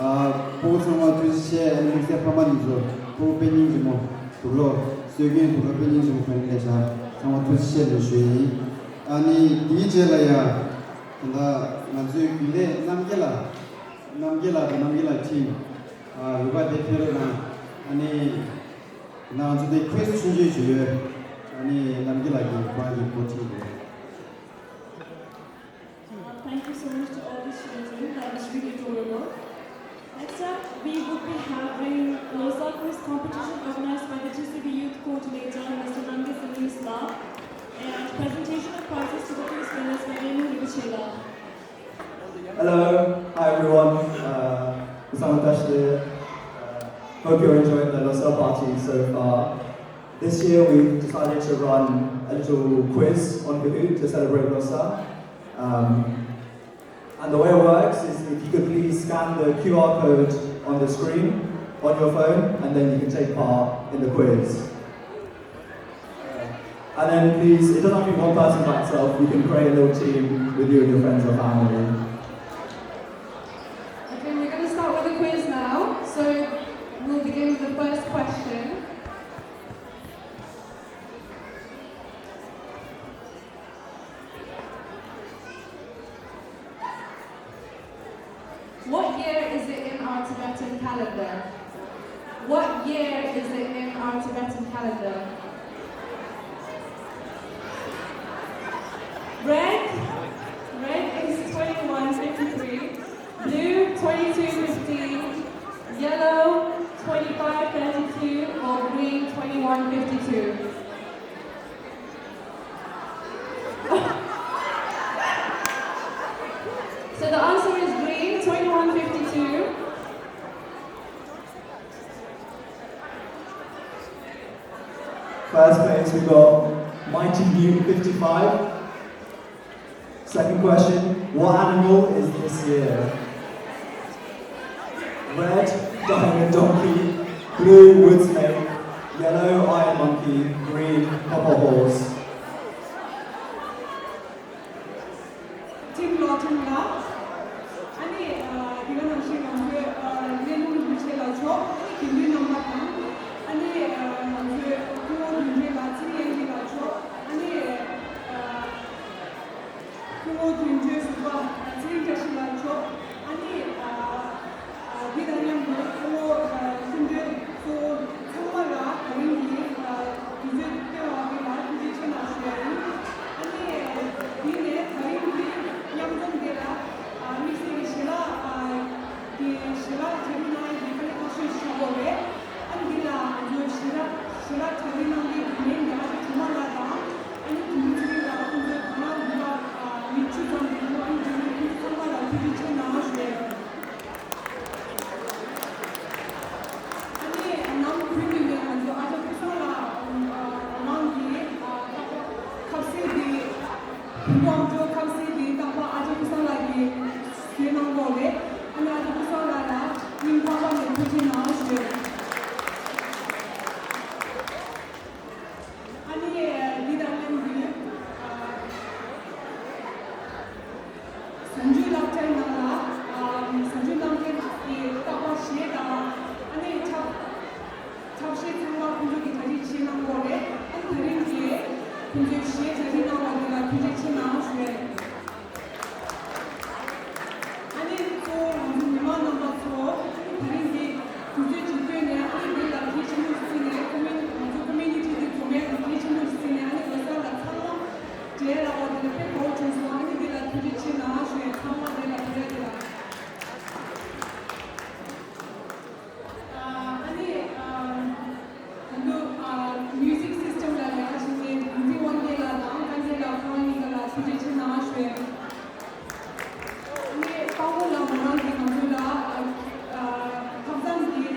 ཨ། སྤུ་གུ་ཚང་མ་ཐུགས་རྗེ་ཆེ། དམིགས་བསལ་ཕ་མ་འདི་ཚོ་སྤུ་གུ་དཔེ་སྙིང་རྗེ་མོ། དུག་ལོག་སྲོལ་རྒྱུན་དུག་ལོག་དཔེ་སྙིང་རྗེ་མོ་ཕན་ལས་བྱ། ཚང་མ་ཐུགས་རྗེ་ཆེ་ལབ་ཞུ་ཡིན། ཨ་ནི་དེའི་རྗེས་ལ་ཡང་ད་ལྟ་ང་ཚོའི་རྒྱུན་ལས་རྣམ་རྒྱལ་ལགས། རྣམ་རྒྱལ་ལགས་དང་རྣམ་རྒྱལ་ལགས་ཁྲིམས། ཨ། ལུག་པ་དེ་ཐོན་རོགས་གནང་། ཨ་ནི་ང་ཚོ་དེ་ཁོས་ཆུང་ཆུང་ཞུ་ཡོད། ཨ་ནི་རྣམ་རྒྱལ་ལགས་ཀྱིས་ཁོ་རང་གི་འགོ་ཁྲིད་རེད། Uh, thank you so much to all the children. That was really adorable. Next up, we would be having Losar quiz competition organized by the T C B Youth Coordinator, Mister Nangis Anisla, and presentation of prizes to the quiz winners by Renu Ribichela. Hello, hi everyone. Uh, Samantashde. Uh, hope you're enjoying the Losar party so far. This year we've decided to run a little quiz on Kahoot to celebrate Losar. Um, and the way it works is if you could please scan the Q R code on the screen on your phone, and then you can take part in the quiz. Uh, and then please, it doesn't have to be one person by itself. You can create a little team with you and your friends or family. Okay, we're going to start with the quiz now. So we'll begin with the first question. What year is it in our Tibetan calendar? What year is it in our Tibetan calendar? Red, red is twenty-one fifty-three, blue twenty-two fifteen, yellow twenty-five thirty-two, or green twenty-one fifty-two. So the answer is green, twenty-one fifty-two. First place, we got Mighty Newt fifty-five. Second question, what animal is this year? Red, diamond donkey, blue, wood snake, yellow, iron monkey, green, copper horse. ཁྲིམས་ལོ་ཁྲིམས་ལ། ཨ་ནི་ཨ་དེ་ག་ནང་བཞིན་ང་ཚོའི་ཨ་གླེ་ལུང་རིན་པོ་ཆེ་ལགས་མཆོག་ཨ་ནི་དགེ་འདུན་རྣམ་པ་དང་། ཨ་ནི་ཨ་ང་ཚོའི་སྐུ་ངོ་དོན་གཅོད་ལགས་ཚེ་རིང་དབྱངས་སྐྱིད་ལགས་མཆོག་ཨ་ནི་ཨ་སྐུ་ངོ་དོན་གཅོད་ཟུར་པ་ཚེ་རིང་བཀྲ་ཤིས་ལགས་མཆོག་ཨ་ནི་ཨ། འདི་དང་མཉམ་དུ་གཙོ་བོ་མཐུན་འབྲེལ་གཙོ་བོ་ཚང་མ་ལ་ད་རིང་གི་དུས་ཚོད་བཏོན་པ་འདི་ལ་ཐུགས་རྗེ་ཆེ་གནང་ཞུ་ཡ་ཡིན། ཨ་ནི་འདི་ནས་ད་རིང་གི་མཉམ་འཛོམས་འདི་ལ་དམིགས་བསལ་གྱི་ཞལ་ལག་གི་ཞལ་ལག་གྲ་སྒྲིག་གནང་ཡ་འདི་དཀའ་ལས་ཁག་ཤོས་ཤིག་ཆགས་ཀྱི་ཡོད་རེད། ཨ་ནི་འདི་ལ་ང་ཚོའི་ཞལ་ལག་ཞལ་ལག་གྲ་སྒྲིག་གནང་མཁན་གྱི་མི་འདི་ཨ་ཅག་གྲོ་མ་ལགས་དང་ཨ་ནི་དུང་ཚིགས་ལགས་ཁོང་ཚོའི་དོ་སྣང་འདི་ལ་མི་བཅུ་ཙམ་འདུག་ཨ་ནི་འདི་ནས་ཁོང་ཚོ་ཚང་མ་ལ་ཐུགས་རྗེ་ཆེ་གནང་ཞུ་ཡ་ཡིན། ཨ་ནི་ནམ་གུང་ནས་ང་ཚོ་ཨ་ཅག་ཀུན་བཟང་ལགས་རང་གི་ཁ་ཟས་འདི་བོད་ཀྱི་ཨམ་ཅོག་ཁ་ཟས་འདི་རྟག་པར་ཨ་ཅག་ཀུན་བཟང་ལགས་ཀྱིས་བཟོས་གནང་གི་ཡོད་རེད། ཨ་ནི་ཨ་ཅག་ཀུན་བཟང་ལགས་ལ་སྙིང་ཐག་པ་ནས་ཐུགས་རྗེ་གནང་ཞུ། ཨ་ནི་འདི་དང་མཉམ་དུ་གཟའ་མཇུག་སློབ་གྲྭའི་ནང་ལ་གཟའ་མཇུག་གནང་མཁན་གྱི་རྟག་པར་གཞས་དང་ཨ་ནི་འཁྲབ་འཁྲབ་གཞས་ཚང་མ་ཁོང་ཚོ་གིས་གྲ་སྒྲིག་བྱས་གནང་གི་ཡོད་རེད། ཨ་ནི་ད་རིང་གི་ཁོང་ཚོའི་གཞས་གྲ་སྒྲིག་གནང་ ཐུགས་རྗེ་ཆེ་གནང་ཞུ། ཨ་ནི་གཙོ་བོ་ང་ཚོ་མི་མང་རྣམ་པ་ཚོ་ཨ་ནི་དེ་རིང་འདི་དུས་ཚོད་ཅིག་བཏོན་ནས་ཨ་ནི་འདི་ལ་གལ་ཆེན་པོ་ཞིག་བརྩིས་ནས་ཀོ་མི་ང་ཚོ་ཀོ་མི་ནི་ཊི་འདི་འཛོམས་ཡས་ལ་གལ་ཆེན་པོ་ཞིག་བརྩིས་ནས་ཨ་ནི་ལོ་གསར་ལ་ཚང་མ་མཇལ་ལ་བ་དེ་ལ་དཔེ་དགའ་བོ་བྱུང་སོང་། ཨ་ནི་འདི་ལ་ཐུགས་རྗེ་ཆེ་གནང་ཞུ། ཚང་མ་དེ་ལ་དེ་ལ་དེ་ལ། ཨ་ནི་ཨ་ད་དུང་ཨ་མིའུ་ཟིག་སིས་ཊམ་ལ་ཡང་ཞིག་ནས་རིག་འཛིན་དབང་རྒྱལ་ལགས་དང་བཀའ་འགྱུར་ལགས་ཁོང་རང་གཉིས་ཀ་ལ་ཐུགས་རྗེ་ཆེ་གནང་ཞུ། ཨ་ནི་དཔའ་བོ་ལགས་མོ་རང་གིས་ང་ཚོ་ལ་ཨ་ཨ་ཐབ་ཚང་གི་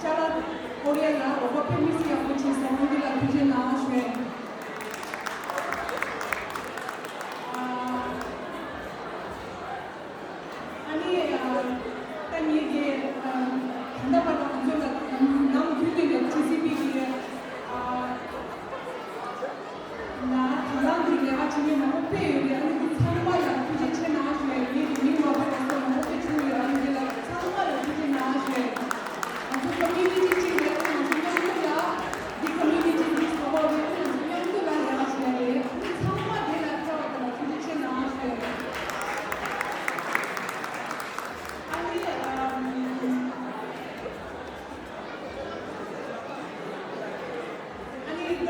ཅ་ལག་ཀོ་རི་ཡ་ལ་རོགས་པ་དཔེ་མི་སྲིད་ཡག་པོ་བྱས་སོང་། འོ་འདི་ལ་ཐུགས་རྗེ་གནང་ཞུ། ཨ། ཨ་ནི་ཨ་ད་ངེད་ཀྱི་ཨ་ད་ལྟ་བར་ལ་ང་ཚོ་ལ་ནམ་རྒྱུན་ནས་ཀྱི་ཊི་སི་བི་གི་ཨ་ལ་དང་བླངས་ཀྱི་ལས་ཀ་བྱེད་མཁན་མང་པོ་དཔེ་ཡོད་རེད། ཨ་ནི་འདི་ཚང་མ་ལ་ཐུགས་རྗེ་ཆེ་གནང་ཞུ། ངེད་ཀྱི་མིང་མ་པ་ལ་སོགས་མང་པོ་དཔེ་བྱུང་ཡོད། ཨ་ནི་འདི་ལ་ཚང་མ་ལ་ཐུགས་རྗེ་གནང་ཞུ། ང་ཚོ་ཀོ་མིའུ་ནི་ཊི་གཅིག་རེད། ཨ་ནི་ང་ཚོ་མཉམ་དུ་ལ་འདི་ཀོ་མིའུ་ནི་ཊི་འདི་གཙོ་བོ་རེད། ཨ་ནི་ང་ཚོ་མཉམ་དུ་ལ་ལས་ཀ་བྱེད་ཡ་རེད། ཨ་ནི་ཚང་མ་འདི་ལ་ཐུགས་རྗེ་ཆེ་གནང་ཞུ། ཨ་ནི་ཨ་ནི་ད་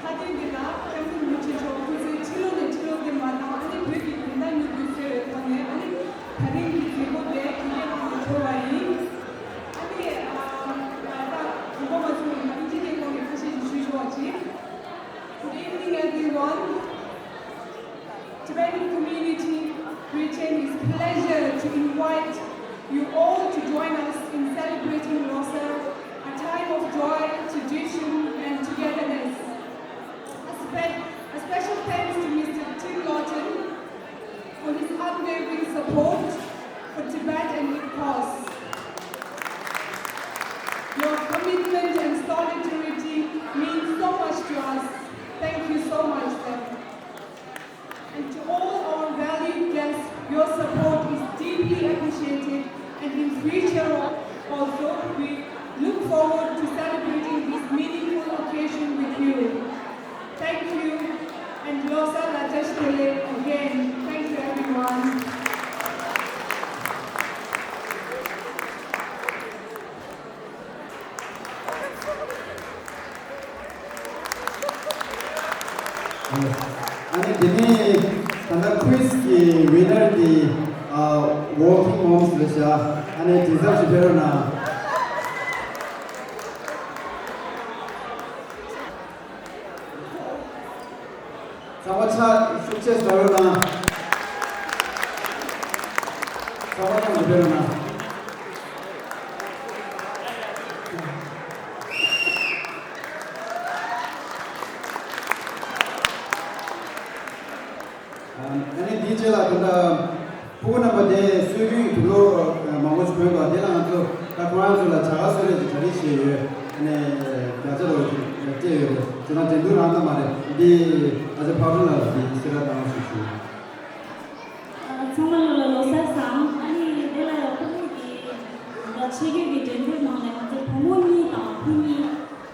ཁ་དན་འདི་ལ་སྐྱབས་མགོན་རིན་པོ་ཆེ་མཆོག་སྐུ་ཚེ་ཁྲི་ལོ་ནས་ཁྲི་ལོ་བརྟན་པ་དང་ཨ་ནི་བོད་ཀྱི་བདེན་མཐའ་མྱུར་དུ་གསལ་བའི་ཐོག་ནས་ཨ་ནི་ད་རིང་གི་མཛད་སྒོ་དེ་གོ་སྒྲིག་གནང་ནས་གྲོལ་བ་ཡིན། ཨ་ནི་ཨ་ད་དང་པོ་མ་ཚུགས་ཡིན་ན་ཨིན་ཇི་སྐད་ཐོག་ནས་ཁ་ཤས་ཤིག་ཞུས་ཆོག་ཅིག Good evening, everyone. Tibetan community, greeting is pleasure to invite you all to join us in celebrating Losar, a time of joy, tradition, and togetherness. A, spe- a special thanks to Mister Tim Lawton for his unwavering support for Tibet and its cause. Your commitment and solidarity means so much to us. Thank you so much, sir. And to all our valued guests, your support is deeply appreciated, and in future also, we look forward to celebrating this meaningful occasion with you. Thank you, and Losar la Jesh Tele again. Thank you, everyone. ཨ་ནི་དེ་ནས་ད་ལྟ་ཁུ་ཝིཛ་ཀྱི་ཝི་ནར་དེ་ཨ་ཝོར་ཀིང་མོམ་སི་རེད་ཤག་ཨ་ནི་དེང་སང་ཞིག་ཕེབས་རོགས་གནང་། ཚང་མ་ཕྱག་ཤུགས་ཆེ་བཟོ་རོགས་གནང་། ཚང་མ་མཉམ་དུ་ཕེབས་རོགས་གནང་། ཨ་ནི་དེའི་རྗེས་ལ་ད་ལྟ་ཕྲུ་གུ་རྣམ་པ་དེ་སྲོལ་རྒྱུན་གྱི་དུག་ལོག་མང་པོ་ཞིག་གོན་འདུག་དེ་ལ་ང་ཚོ་ད་ཁོ་རང་ཚོ་ལ་བྱ་དགའ་གསོལ་རས་ཀྱི་གྲ་སྒྲིག་བྱས་ཡོད། ཨ་ནི་བརྒྱ་ཆ་ལོ་སྤྲད་ཡོད་རེད། ཇོ་ནང་འགྲན་བསྡུར་རང་ད་མ་རེད། འདི་ཨ་ཅག་ཕག་གྲུ་ལགས་ལ་འདི་གསོལ་རས་བཏང་ཞུ་ཞུ། ཚང་མ་ལོ་ལ་ལོ་གསར་བཟང་། ཨ་ནི་དེ་ལ་ཡང་ཕྲུ་གུ་གི་ད་ཆེད་སྐྱོད་ཀྱི་འགྲན་བསྡུར་ནང་ནས་ང་ཚོ་བུ་མོ་གཉིས་དང་བུ་གཉིས་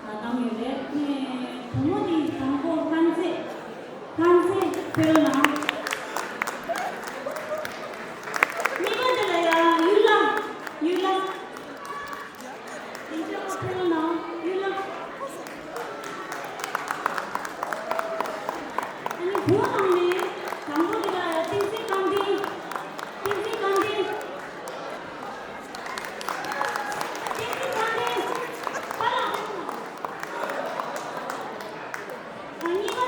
བདམས་ཡོད་རེད། ཨ་ནི་བུ་མོ་དེ་དང་པོ་དཀར་མཛེས། དཀར་མཛེས་ཕེབས་རོགས་གནང་། གཉིས་པ་དེ་ལ་ཡང་གཡུ་ལྷ། གཡུ་ལྷ། དེ་འདྲ་བོ་ཕེབས་རོགས་གནང་། གཡུ་ལྷ། ཨ་ནི་བུ་ནང་ནས་དང་པོ་དེ་ལ་ཡང་བསྟན་འཛིན་དཀར་ལྡན། བསྟན་འཛིན་དཀར་ལྡན། བསྟན་འཛིན་དཀར་ལྡན། པཱ་ལགས། ཨ་ནི་